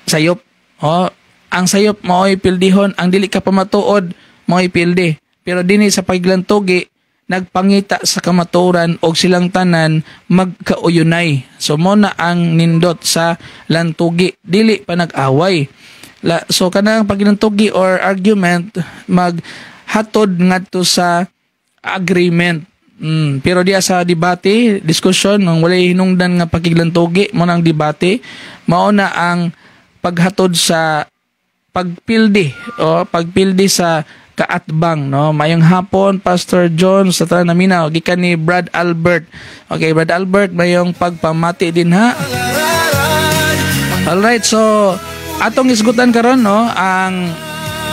sayop. Oh, ang sayop mao'y pildihon, ang dili ka pamatuod mao'y pildi. Pero dinhi sa paglantugi, nagpangita sa kamatuoran og silang tanan magkauyunay. So mo na ang nindot sa lantugi, dili pa nag-away. So kanang paglantugi or argument, maghatod ngadto sa agreement. Pero diya sa debate, diskusyon, nang walay hinungdan nga pakiglantugi, mo nang debate, mao na ang paghatod sa pagpildi o pagpildi sa kaatbang, no? Mayong hapon, Pastor John, sa tanan naminaw gikan ni Brad Albert. Okay, Brad Albert, mayong pagpamati din ha. Alright, so atong isgutan karon, no, ang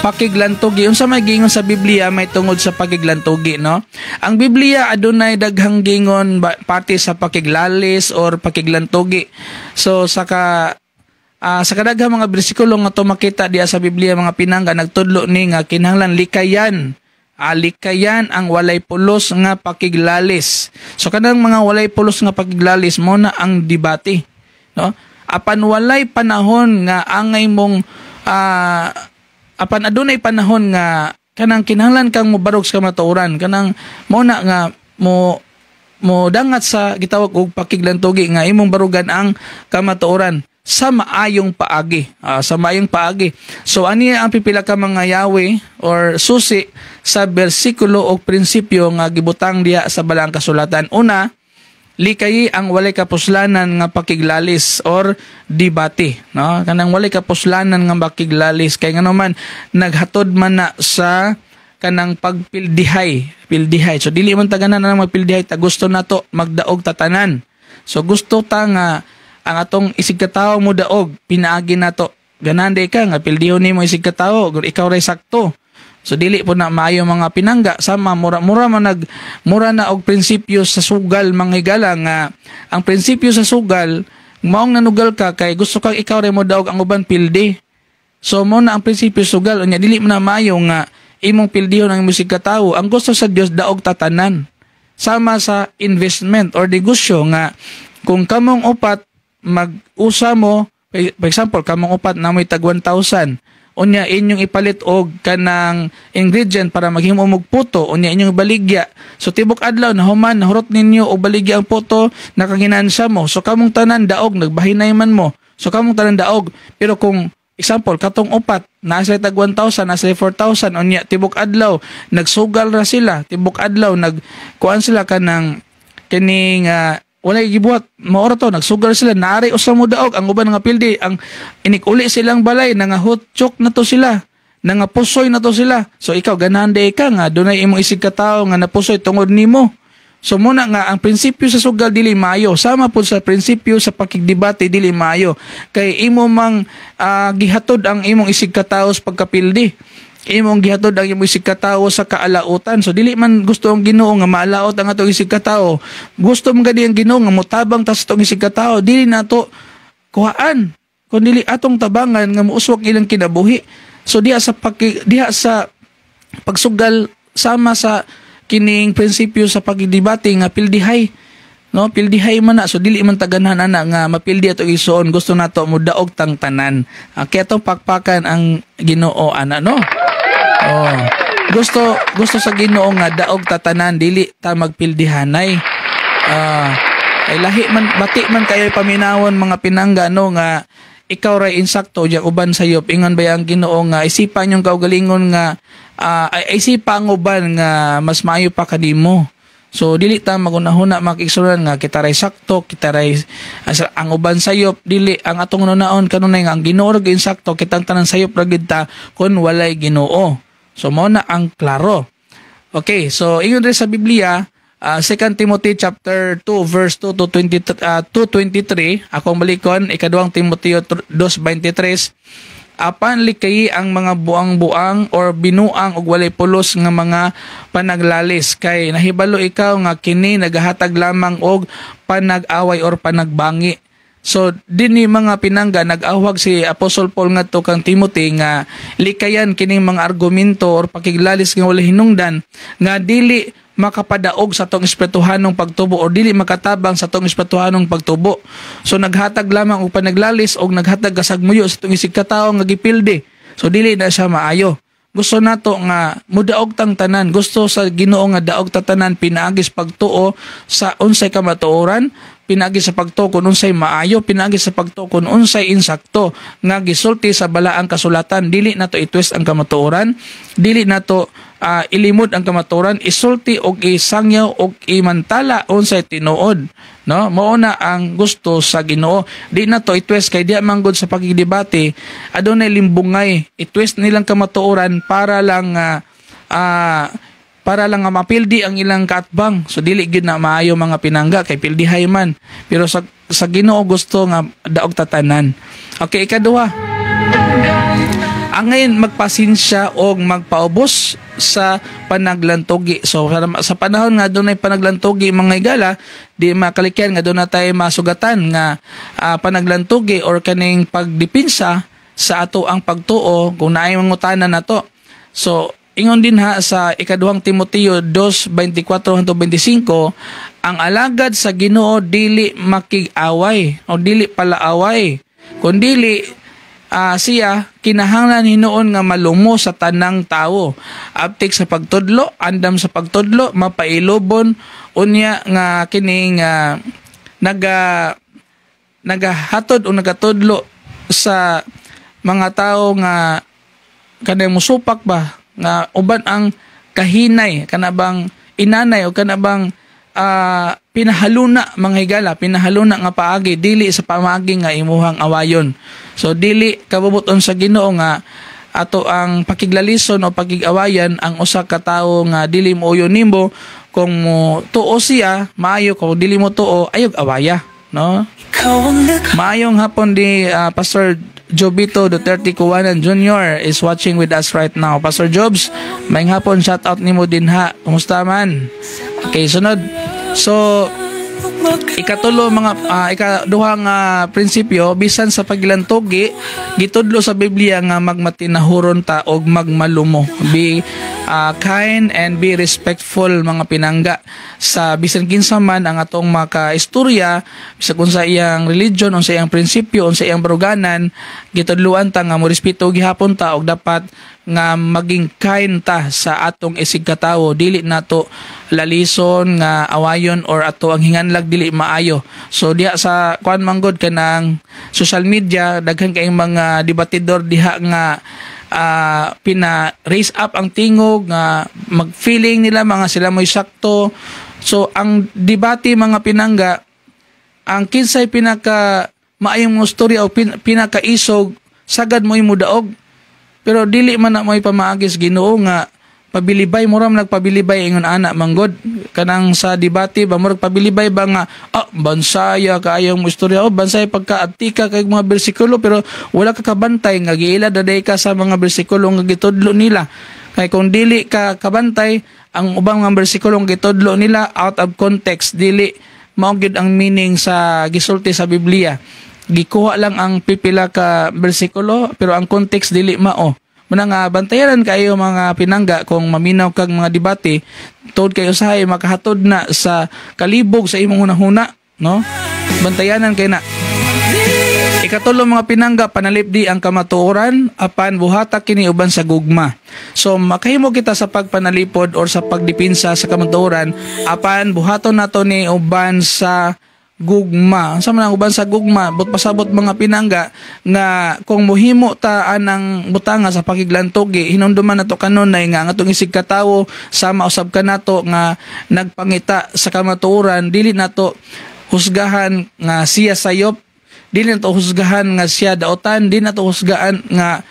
pakiglantugi, unsa may gingon sa Biblia may tungod sa pakiglantugi, no? Ang Biblia adunay daghang gingon pati sa pakiglalis or pakiglantugi. So sa kadaghang mga bersikulo nga to makita diya sa Biblia, mga pinangga, nagtudlo ni nga kinahanglan likayan, likayan ang walay pulos nga pakiglalis. So kanang mga walay pulos nga pakiglalis, mo na ang debate, no? Apan walay panahon nga angay mong apan adunay panahon nga kanang kinahanglan kang mobarog sa kamatuoran, kanang mo na nga mo mo dangat sa gitawag og pakiglantugi nga imong barugan ang kamatuoran sa maayong paagi, sa maayong paagi. So ani ang pipila ka mga yawi or susi sa bersikulo o prinsipyo nga gibutang diha sa Balaang Kasulatan. Una, likayi ang walay kapuslanan nga pakiglalis or debate, no? Kanang walay kapuslanan nga pakiglalis kay ngano man naghatod man na sa kanang pagpildihay, pildihay. So dili man taganan na magpildihay ta, gusto nato magdaog tatanan. So gusto ta nga ang atong isig katawo mo daog pinaagi nato. Ganahan day ka nga pildihon nimo isig katawo, ikaw ray sakto. So dili po na maayo, mga pinangga. Sama mura mura man nag mura na og prinsipyo sa sugal, mga higala, nga ang prinsipyo sa sugal, maong nanugal ka kay gusto kang ikaw ray mo daog, ang uban pildi. So mo na ang prinsipyo sugal. Unya dili man na maayo nga imong pildihon ang imong katawo. Ang gusto sa Dios, daog tatanan. Sama sa investment or negosyo nga kung kamong upat mag-usa mo, for example, kamong upat na may tag 1,000, unya inyong ipalit og kanang ingredient para maghimo og puto, unya inyong ibaligya. So tibok adlaw nahuman, nahurot ninyo og baligya ang puto, nakaginansya mo. So kamong tanan daog, nagbahinay man mo. So kamong tanan daog. Pero kung example, katong upat naa sila tag 1,000, naa sila 4,000, unya tibok adlaw nagsugal ra sila, tibok adlaw nag kuan sila, kanang kining walay gibuhat, maora to, nagsugal sila, naari usa mo daog, ang uban nga pildi. Ang inig-uli silang balay, nangahutchok na to sila, nangapusoy na to sila. So ikaw, ganahan day ka nga dunay imong isig katawo nga napusoy tungod nimo? So muna nga ang prinsipyo sa sugal dili maayo. Sama pud sa prinsipyo sa pakigdebate, dili maayo kay imo mang gihatod ang imong isig katawo sa pagkapildi, imong gihatod ang imong isig katawo sa kaalautan. So dili man gusto ang Ginoo nga maalaot ang atong isig katawo. Gusto man gani ang Ginoo nga motabang ta sa atong isig katawo. Dili nato kuhaan kun dili atong tabangan nga mouswag ilang kinabuhi. So diha sa pagsugal, sama sa kining prinsipyo sa pagdebate nga pildihay, no? Pildihay man na. So dili man taganahan ana nga mapildi ato igsuon. Gusto nato mudaog tang tanan. Kaya atong pakpakan ang Ginoo ana, no? Oh. Gusto gusto sa Ginoo nga daog tatanan, dili ta magpildihanay. Ay lahi man, bati man kayo paminawon, mga pinangga, no, nga ikaw ray insakto diya uban sayop. Ingon ba ang Ginoo nga isipan yung kaugalingon nga ay isipa ang uban nga mas maayo pa kanimo? So dili ta magunahuna, mga kaigsuonan, nga kita ray sakto, kita ray ang uban sayop, dili. Ang atong hunaon kanunay nga ang Ginoo ra gyud sakto, kitang tanan sayop ra gyud ta kun walay Ginoo. So mao na ang klaro. Okay, so ingon rin sa Biblia, 2 Timothy chapter 2 verse 2 to 20, 2:23, akong balikon, ikaduhang Timoteo 2:23, apan likayi ang mga buang-buang or binuang og walay pulos nga mga panaglalis, kay nahibalo ikaw nga kini nagahatag lamang og panag-away or panagbangi. So dinhi, mga pinangga, nag-awhag si Apostle Paul ngadto kang Timothy nga likayan kining mga argumento or pakiglalis nga walay hinungdan nga dili makapadaog sa atong espirituhanong pagtubo or dili makatabang sa atong espirituhanong pagtubo. So naghatag lamang og panaglalis og naghatag kasagmuyo sa atong isig katawo nga gipildi. So dili na siya maayo. Gusto nato nga mudaog tang tanan. Gusto sa Ginoo nga daog ta tanan pinaagi sa pagtuo sa unsay kamatuoran, pinaagi sa pagtuo kung unsay maayo, pinaagi sa pagtuo kung unsay insakto nga gisulti sa balaang kasulatan. Dili nato i-twist ang kamatuoran, dili nato ilimod ang kamatuoran, isulti og isangyaw og imantala unsay tinuod. No, mao na ang gusto sa Ginoo. Di na to i-twist kay di man gud sa pagdebate adunay limbungay. I-twist nilang kamatuoran para lang nga mapildi ang ilang kaatbang. So dili gyud na maayo, mga pinangga, kay pildihay man. Pero sa Ginoo gusto nga daog tatanan. Okay, ikaduha. Ang ngayon magpasensya og magpaubos sa panaglantugi. So sa panahon nga dunay panaglantugi, mga higala, di makalikyan nga doon na tayo masugatan nga panaglantugi or kaning pagdipinsa sa ato ang pagtuo kung naay mangutana nato. So ingon din ha sa ikaduhang Timoteo 2:24 hangtod 25, ang alagad sa Ginoo dili makig-away o dili palaaway, kundili siya kinahanglan hinuon nga malumo sa tanang tawo, aptik sa pagtudlo, andam sa pagtudlo, mapailubon, unya nga kining nagahatod o nagatudlo sa mga tao nga kanang musupak ba nga uban ang kahinay, kana bang inanay o kana bang pinahaluna, mga higala, pinahaluna nga paagi, dili sa pamaagi nga imuhang awayon. So dili kabubuton sa Ginoo nga ato ang pakiglalison o pakigawayan ang usa ka tawo nga dili mo uyon nimo. Kung mo tuo siya, maayo. Kung dili mo tuo, ayog awaya, no? Maayong hapon di Pastor Jobito Duterte Kuwanan Jr. is watching with us right now. Pastor Jobs, maayong hapon, shout out nimo din ha. Kumusta man? Okay, sunod. So, ikatulo, mga ikaduha nga prinsipyo, bisan sa paglantugi, gitudlo sa Biblia nga magmatinahuron ta og magmalumo. Be kind and be respectful, mga pinangga, sa bisan kinsa man ang atong makaistorya, bisan kung sa iyang religion, unsa iyang prinsipyo, unsa iyang baruganan, gitudloan ta nga morespeto gihapon ta og dapat nga maging kind ta sa atong isig katawo. Dili nato lalison nga awayon or ato ang hinganlag dili maayo. So diha sa kuan manggod, kanang social media, daghan kayong mga debatidor diha nga pina raise up ang tingog nga mag-feeling nila mga sila mo'y sakto. So ang debate, mga pinangga, ang kinsay pinaka maayong mga storya o pinakaisog, sagad mo'y mudaog. Pero dili man na mo'y pamaagis Ginoo nga pabilibay, mura man nagpabilibay ingon ana manggod kanang sa debate ba, murag pabilibay ba nga bansaya kaayong mo istorya o bansaya pagka atika kay mga bersikulo, pero wala ka kabantay nga giila daday ka sa mga bersikulo nga gitudlo nila. Kay kung dili ka kabantay, ang ubang mga bersikulo nga gitudlo nila out of context, dili mao gyud ang meaning sa gisulti sa Biblia. Gikuha lang ang pipila ka bersikulo pero ang context dili mao. Muna nga bantayan kayo, mga pinangga, kung maminaw kag mga debate tungod kay usahay makahatod na sa kalibog sa imong hunahuna, no? Bantayanan kay na. Ikatulo, mga pinangga, panalipdi ang kamatuoran apan buhata kini uban sa gugma. So makahimo kita sa pagpanalipod or sa pagdipinsa sa kamatuoran apan buhaton nato ni uban sa gugma. Unsa man ang uban sa gugma? But pasabot, mga pinangga, nga kung muhimo ta anang butanga sa pakiglantugi, hinumduman nato kanunay nga ang atong isig katawo sama usab kanato nga nagpangita sa kamatuoran. Dili nato husgahan nga siya sayop, dili nato husgahan nga siya daotan, dili nato husgahan nga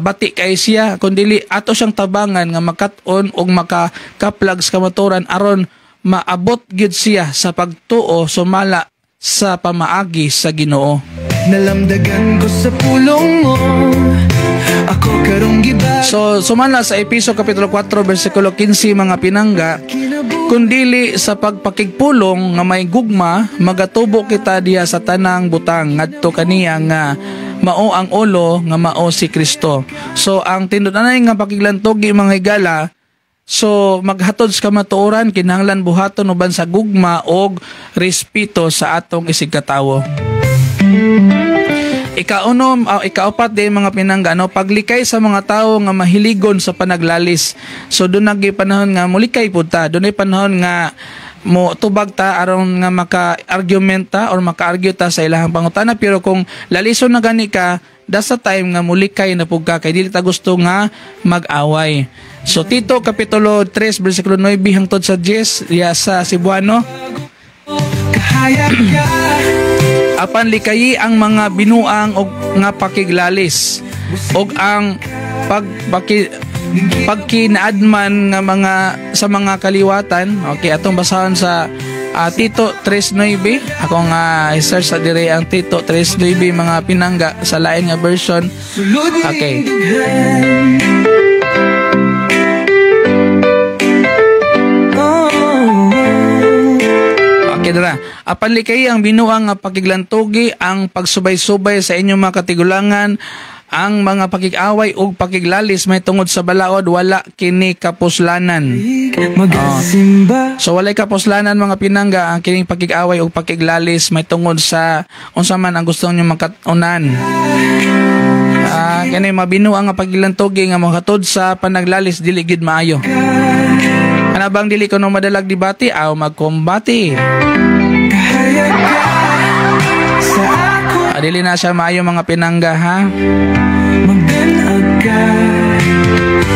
bati kay siya, kun dili ato siyang tabangan nga makat-on og makakaplag sa kamatuoran aron maabot gyud siya sa pagtuo sumala sa pamaagi sa Ginoo. Nalamdagan ko sa pulong mo. Ako karong giba. So sumala sa Epeso kapitulo 4 bersikulo 15, mga pinangga, kundili sa pagpakigpulong nga may gugma magatubo kita diha sa tanang butang ngadto kaniya nga mao ang ulo, nga mao si Kristo. So ang tinud-anay nga pakiglantugi, mga higala, so maghatod sa kamatuoran kinahanglan buhaton uban sa gugma og respeto sa atong isigkatawo. Ikaunom, ikaapat din, mga pinangga, no, paglikay sa mga tao nga mahiligon sa panaglalis. So doon nagi panahon nga mulikay pud ta, doon ay panahon nga mo tubag ta aron nga maka-argument ta or maka-argue ta sa ilahang pangutana, pero kung lalison na gani ka, that's the time nga mulikay na pug ka kay dili ta gusto nga mag-away. So Tito kapitulo 3 bersikulo 9 hangtod sa 10 diya sa Cebuano. Kahayag ka. Apan likayi ang mga binuang og nga pakiglalis og ang pagkinaadman nga mga sa mga kaliwatan. Okay, atong basahon sa Tito 3:9. Akong i-search sa dire ang Tito 3:9, mga pinangga, sa lain nga version. Sulod. Okay. Oh. Okay, dara. Apan likay ang binuang nga pakiglantugi, ang pagsubay-subay sa inyong mga katigulangan, ang mga pakig-away ug pakiglalis may tungod sa balaod, wala kini kapuslanan. Magasimba. So walay kapuslanan, mga pinangga, ang kining pakig-away ug pakiglalis may tungod sa unsa man ang gusto niyo makat-unan. Kani mabinuang nga paglantugi nga mohatod sa panaglalis, dili gyud maayo. Ana bang dili kuno madalag debate aw magkombate. Kahayag ka sa ako. Dili na siya maayo, mga pinangga, ha. Magdanag ka.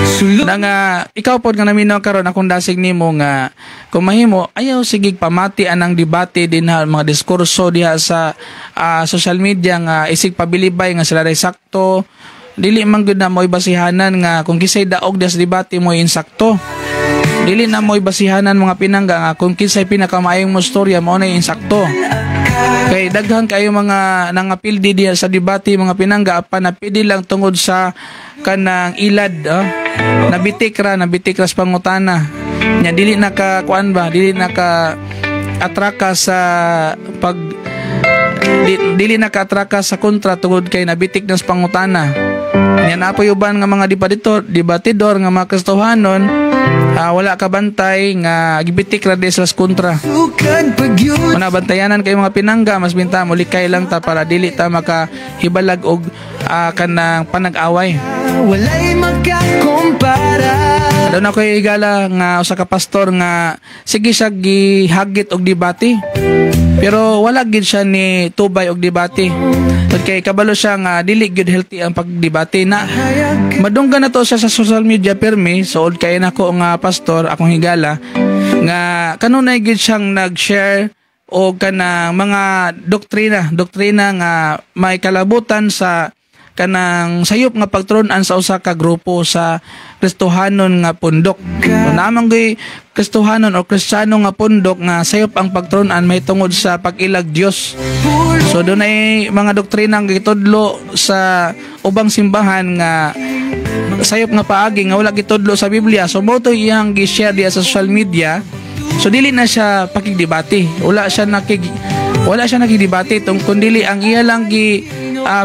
Sulod. Na nga ikaw pod nga naminaw karon, akong dasig nimo nga kung mahimo ayaw sige pamati anang debate dinha, mga diskurso diha sa social media nga isig pabilibay nga sila ray sakto. Dili man gud na mo'y basihanan nga kung kisay daog diha sa debate mo'y insakto. Dili na mo'y basihanan, mga pinangga, nga kung kinsay pinakamaayong mo storya mao na insakto. Kay daghan kayo mga nangapildi diha sa debate, mga pinangga, apan napidi lang tungod sa kanang ilad, oh. Nabitik ra sa pangutana. Nya dili na ka kuan ba, dili na ka atraka sa pag dili na ka atraka sa kontra tungod kay nabitik na sa pangutana. Nya napoy uban nga mga debatidor nga mga Kristohanon, wala ka bantay nga gibitik ra di sila sa kontra. Sukad pagyud. Una bantayanan kay, mga pinangga, mas binta mulikay lang ta para dili ta makahibalag og kanang panag-away. Walay makakumpara. Doon ako higala nga usa ka pastor nga sige siya gihagit og debate. Pero wala gid siya ni tubay og debate. Tungod kay kabalo siya nga dili gyud healthy ang pagdebate na. Madunggan na to siya sa social media permi, suod kay nako nga pastor, akong higala nga kanunay gyud siyang nag-share og kanang mga doktrina nga may kalabutan sa kanang sayop nga pagtrunan sa usa ka grupo sa Kristohanon nga pundok. So, namang gyud Kristohanon o Kristiyano nga pundok nga sayop ang pagtrunan may tungod sa pag-ilag Dios. So doon ay mga doktrina nga gitudlo sa ubang simbahan nga sayop nga paagi nga wala gitudlo sa Biblia. So mo to iyang gi-share diya sa social media. So dili na siya pakigdebate. Wala siya nakigdebate tung kundili ang iya lang gi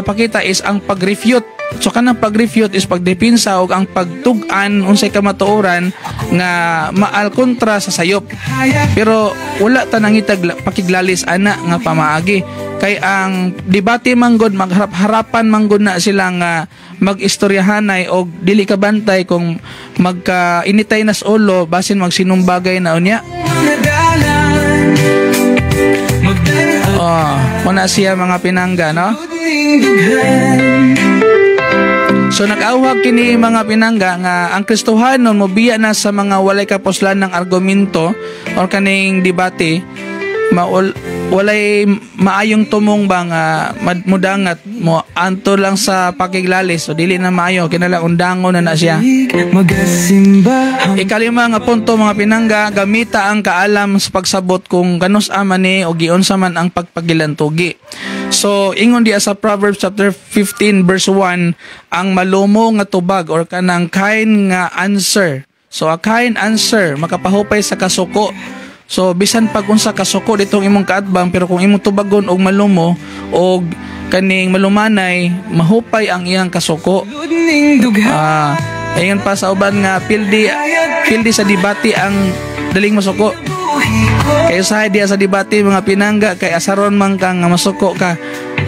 pakita is ang pag-refute. So kanang pag-refute is pagdepensa og ang pagtug-an unsay kamatuoran nga maal kontra sa sayop. Pero wala ta nangitag pakiglalis ana nga pamaagi kay ang debate manggod, magharap-harapan manggod na sila nga mag-istoryahanay og dili ka bantay kung magka initay nas ulo, basin magsinumbagay na unya. Nadalan. Magdala Oh, muna siya, mga pinangga, no? ning dughan. So nag-awhag kini, mga pinangga, nga ang Kristohanon mobiya na sa mga walay kapuslan ng argumento or kaning debate maul, walay maayong tumong ba nga mudangat mo anto lang sa pakiglalis. So dili na maayo, kinahanglan undangon na na siya. Magasimba. Ikalima nga punto, mga pinangga, gamita ang kaalam sa pagsabot kung kanus ama ni o giunsa man ang pagpagilantugi. So ingon diya sa Proverbs chapter 15 verse 1, ang malumo nga tubag or kanang kind nga answer. So a kind answer makapahupay sa kasuko. So bisan pag unsa kasuko ditong imong kaatbang, pero kung imong tubagon og malumo og kaning malumanay, mahupay ang iyang kasuko. Ning dughan. Ah, ingon pa sa uban nga pildi pildi sa debate ang daling masuko. Kay usahay diya sa debate, mga pinangga, kay asaron man kang nga masuko ka.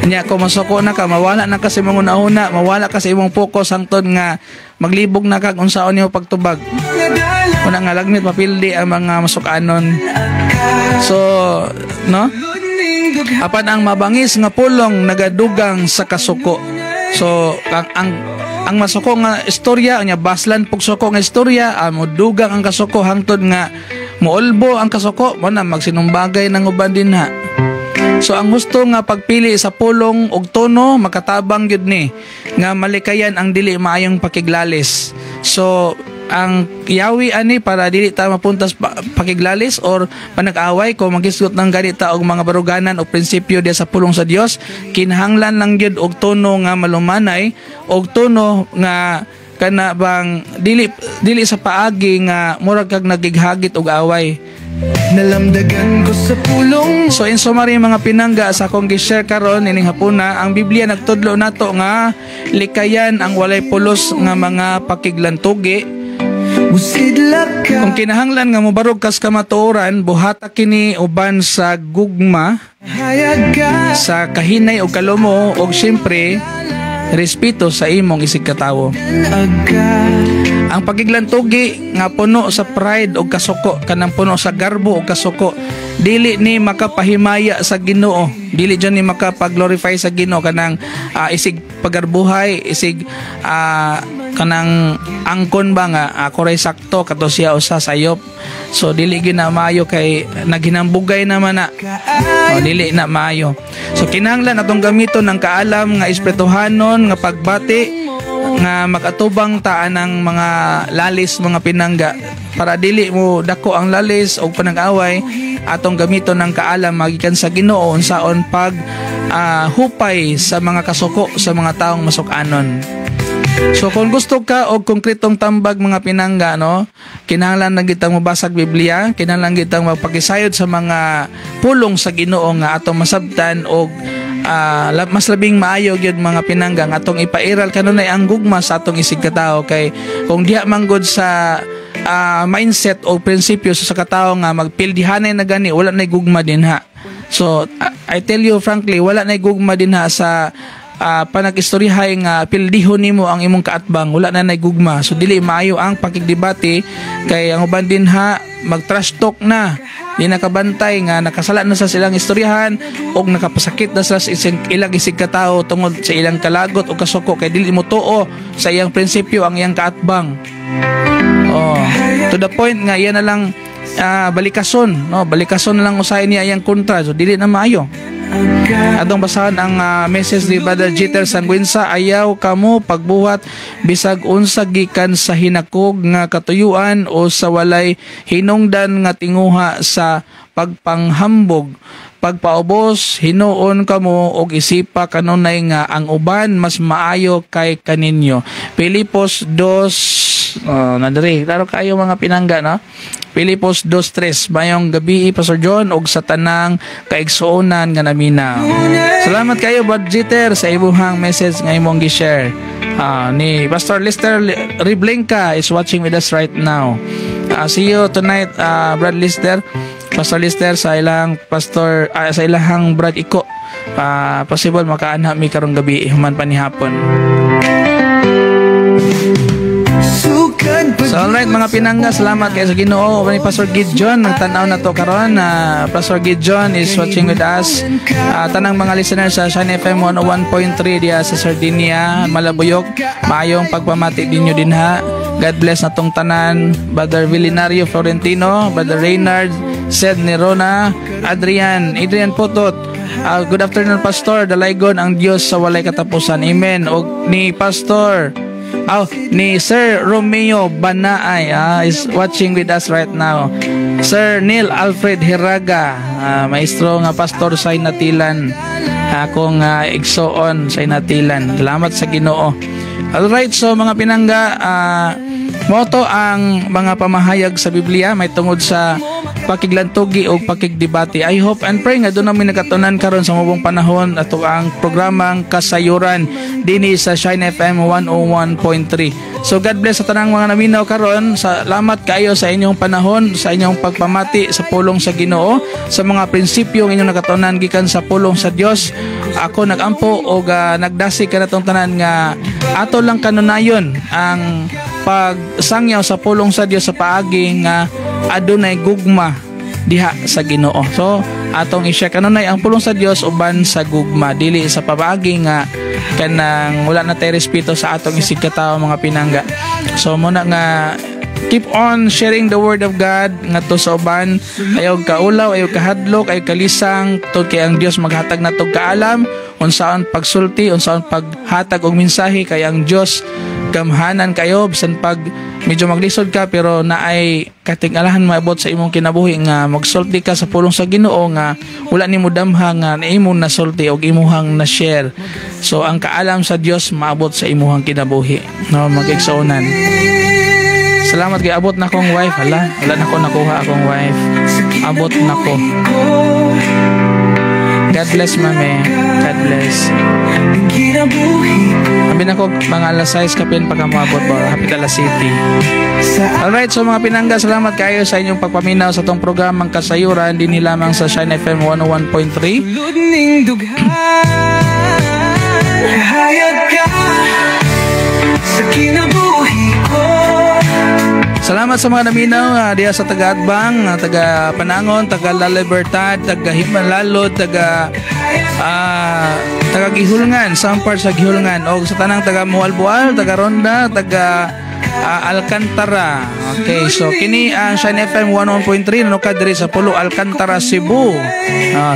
Nya ko masuko na ka, mawala na ka sa imong una, mawala ka sa imong focus hangtod nga maglibog na kag unsaon nimo pagtubag. Una nga lagmit mapildi ang mga masukanon. So, no? Ning dughan. Apan ang mabangis nga pulong nagadugang sa kasuko. So ang masuko nga istorya nya baslan pug suko nga istorya, modugang ang kasuko hangtod nga muulbo ang kasuko mo na magsinumbagay ng uban din ha. So ang husto nga pagpili sa pulong ug tono makatabang gyud ni nga malikayan ang dili maayong pakiglalis. So ang yawi ani para dili ta mapuntas pakiglalis or panag-away kung magisgot ng ganita og mga baruganan o prinsipyo diya sa pulong sa Dios, kinahanglan lang gyud og tono nga malumanay og tono nga kana bang dili dili sa paagi nga murag kag nagighagit og away. Nalamdagan ko sa pulong. So in summary, mga pinangga, sa akong gi-share karon ining hapuna, ang Biblia nagtudlo nato nga likayan ang walay pulos nga mga pakiglantugi. Musidlak ka. Kung kinahanglan nga mobarog kas kamatuoran, buhata kini uban sa gugma, Hayag ka. sa kahinay o kalumo og siyempre respeto sa imong isig katawo. Aga. Ang pagiglantugi nga puno sa pride o kasuko, kanang puno sa garbo o kasuko, dili ni makapahimaya sa Ginoo, dili dyan ni makapag-glorify sa Ginoo. Kanang isig pagarbuhay, isig kanang angkon ba nga ako ray sakto, kato siya usa sayop. So dili gyud maayo kay naghinambugay naman na. O, dili na maayo. So kinahanglan atong gamiton ng kaalam nga espirituhanon nga pagbati nga makatubang taan ng mga lalis, mga pinangga, para dili mo dako ang lalis o panag-away. Atong gamiton ng kaalam magikan sa Ginoo unsaon pag hupay sa mga kasuko sa mga taong masukanon. So kung gusto ka og konkretong tambag, mga pinangga, no, kinahanglan na kitang mabasag Biblia, kinahanglan kitang magpakisayod sa mga pulong sa Ginoo nga atong masabtan og mas labing maayo gyud, mga pinangga, nga atong ipairal kanunay ang gugma sa atong isig katawo, kay kung diha manggod sa mindset o prinsipyo sa katawo nga magpildihanay na gani, wala na gugma dinha. So I tell you frankly, wala na gugma dinha sa panag-istoryahay nga pildihon nimo ang imong kaatbang, wala na gugma. So dili maayo ang pakigdebate kay ang uban dinha mag trash talk na, di nakabantay nga nakasala na sa silang istoryahan og nakapasakit na sa ilang isig katawo tungod sa ilang kalagot o kasuko kay dili mo tuo sa iyang prinsipyo ang iyang kaatbang. Oh, to the point nga iya na lang balikason, no, balikason na lang usahay niya iyang kontra. So dili na maayo. Atong basahan ang message ni Brother Jeter Sangguensa: "Ayaw kamo pagbuhat bisag unsa gikan sa hinakog nga katuyuan o sa walay hinungdan nga tinguha sa pagpanghambog, pagpaubos. Hinuon kamo og isipa kanunay nga ang uban mas maayo kay kaninyo." Pilipos 2, oh, nadiri klaro kayo, mga pinangga, no? Pilipos 2:3. Mayong gabi, Pastor John, og sa tanang kaigsuonan nga naminaw. Salamat kayo, Brad Jeter, sa imuhang message nga imong gi-share. Ni Pastor Lister Riblinka is watching with us right now. See you tonight, Brad Lister. Pastor Lister sa ilang pastor, sa ilahang Brad Iko. Possible makaanha mi karong gabi human pa ni hapon. Sukad pa So alright, mga pinangga, salamat kay sa Ginoo. Ni Pastor Gideon nagtan-aw na to karon. Pastor Gideon is watching with us. Tanang mga listeners sa Shine FM 101.3 diya sa Sardinia, Malabuyok, maayong pagpamati ninyo dinha. God bless natong tanan. Brother Villinario Florentino, Brother Reynard, Sed Nerona, Adrian, Adrian Potot. Good afternoon, Pastor. Dalaygon ang Dios sa walay katapusan. Amen. Og ni Pastor, oh, ni Sir Romeo Banaay is watching with us right now. Sir Neil Alfred Hiraga, maestro nga pastor sa Inatilan. Akong igsoon sa Inatilan. Salamat sa Ginoo. Alright, so mga pinangga, mao to ang mga pamahayag sa Biblia may tungod sa pakiglantugi o pakigdebate. I hope and pray nga duna moy nakatunan karon sa mubong panahon ato ang programang Kasayuran dinhi sa Shine FM 101.3. So God bless sa tanang mga naminaw karon. Salamat kaayo sa inyong panahon, sa inyong pagpamati sa pulong sa Ginoo, sa mga prinsipyo nga inyong nakatunan gikan sa pulong sa Dios. Ako nagampo og nagdasig kanatong tanan nga ato lang kanunayon ang pagsangyaw sa pulong sa Dios sa paagi nga adunay gugma diha sa Ginoo. So atong i-share kanunay ang pulong sa Dios uban sa gugma, dili sa paagi nga kanang wala na tay respeto sa atong isig katawo, mga pinangga. So muna nga keep on sharing the word of God ngadto sa uban. Ayaw kaulaw, ayaw kahadlok, ayaw kalisang, tungod kay ang Dios maghatag nato kaalam unsaon pagsulti, unsaon paghatag og mensahe, kay ang Dios gamhanan kayo. Bisan pag medyo maglisod ka, pero naay katingalahan maabot sa imong kinabuhi nga magsulti ka sa pulong sa Ginoo nga wala nimo damha nga na imong nasulti og imuhang na-share. So ang kaalam sa Dios maabot sa imuhang kinabuhi, no, mga igsuonan? Salamat kay abot na akong wife. Hala, wala na ko nakuha akong wife. Abot na ko. God bless, mami. God bless. Abi na ko mga alas 6 kapin pagka moabot ba. Happy Dala City. Alright, so mga pinangga, salamat kayo sa inyong pagpaminaw sa tong programang Kasayuran dinhi lamang sa Shine FM 101.3. Sulod ning dughan. Kahayag ka sa kinabuhi ko. Salamat sa mga naminaw diha sa taga Atbang, taga Panangon, taga La Libertad, taga Himalalod, taga Gihulngan, some parts sa Gihulngan o sa tanang taga Mualbual, taga Ronda, taga Alcantara. Okay, so kini ang Shine FM 101.3 nanukad diri sa Pulo, Alcantara, Cebu.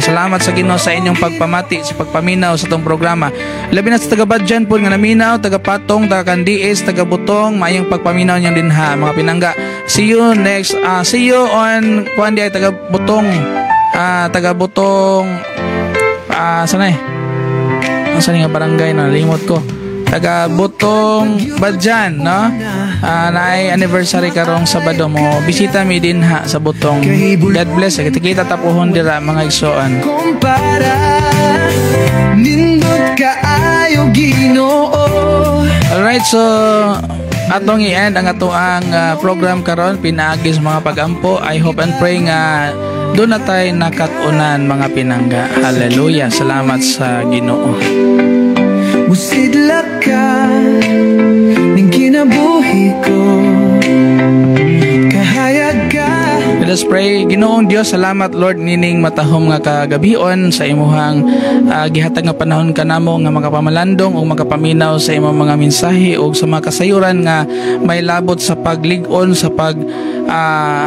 Salamat sa Ginoo sa inyong pagpamati, sa pagpaminaw sa tong programa. Labi na sa taga Badjan po nga naminaw, taga Patong, taga Candiis, taga Butong, maayong pagpaminaw niyo dinha, mga pinangga. See you next, see you on kuan di ay taga Butong, taga Butong, sanay. Ang saan nga barangay na limot ko. Taga Butong Badjan, no? Naay anniversary karong Sabado mo. Bisita mi dinha sa Butong. God bless. Kita-kita tapuhon dira, mga igsoon. Kumpara. Nindot kaayo, Ginoo. Alright, so atong i-end ang atoang program karon pinaagi sa mga pagampo. I hope and pray nga duna tay nakat-unan, mga pinangga. Hallelujah. Salamat sa Ginoo. Musidlak ka ning kinabuhi ko. Kahayag ka. Let us pray. Ginoong Dios, salamat, Lord, nining matahom nga kagabion sa imuhang gihatag nga panahon kanamo nga makapamalandong o makapaminaw sa imong mga mensahe o sa mga kasayuran nga may labot sa paglig-on, sa pag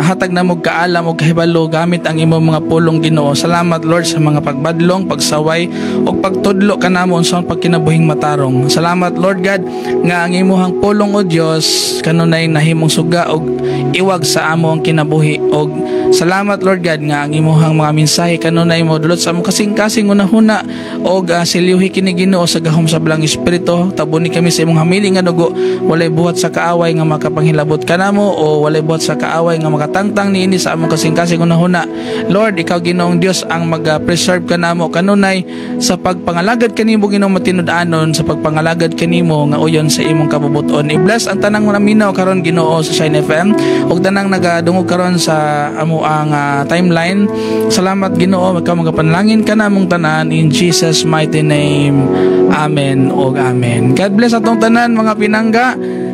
hatag namo kaalam ug kahibalo gamit ang imong mga pulong, Ginoo. Salamat, Lord, sa mga pagbadlong, pagsaway ug pagtudlo kanamo unsa ang pagkinabuhing matarong. Salamat, Lord God, nga ang imuhang pulong o Dios kanunay nahimong suga ug iwag sa among kinabuhi og Salamat, Lord God, nga ang imuhang mga mensahe kanunay mo dulot sa among kasing-kasing hunahuna og selyuhi kini, Ginoo, sa gahom sa Balaang Espiritu. Tabuni kami sa imong hamili nga dugo. Walay buhat sa kaaway nga makapanghilabot kanamo o walay buhat sa kaaway nga makatangtang niini sa among kasing-kasing hunahuna. Lord, ikaw, Ginoong Dios, ang mag-preserve kanamo kanunay sa pagpangalagad kanimo, Ginoong matinud-anon, sa pagpangalagad kanimo nga uyon sa imong kabubuton. I-bless ang tanang naminaw karon, Ginoo, sa Shine FM ug tanang nagadungog karon sa amo ang timeline. Salamat, Ginoo, ikaw magapanalangin kanamong tanan in Jesus' mighty name. Amen ug amen. God bless atong tanan, mga pinangga.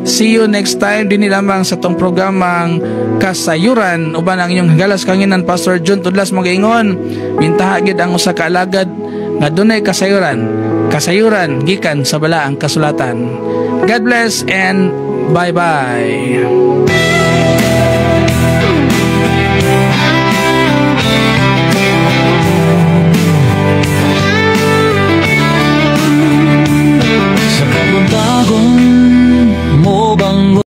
See you next time dinhi lamang sa atong programang Kasayuran uban ang inyong galas kanginan, Pastor John Tudlas, magaingon, bintaha gid ang usa ka alagad nga dunay kasayuran. Kasayuran gikan sa Balaang Kasulatan. God bless and bye-bye.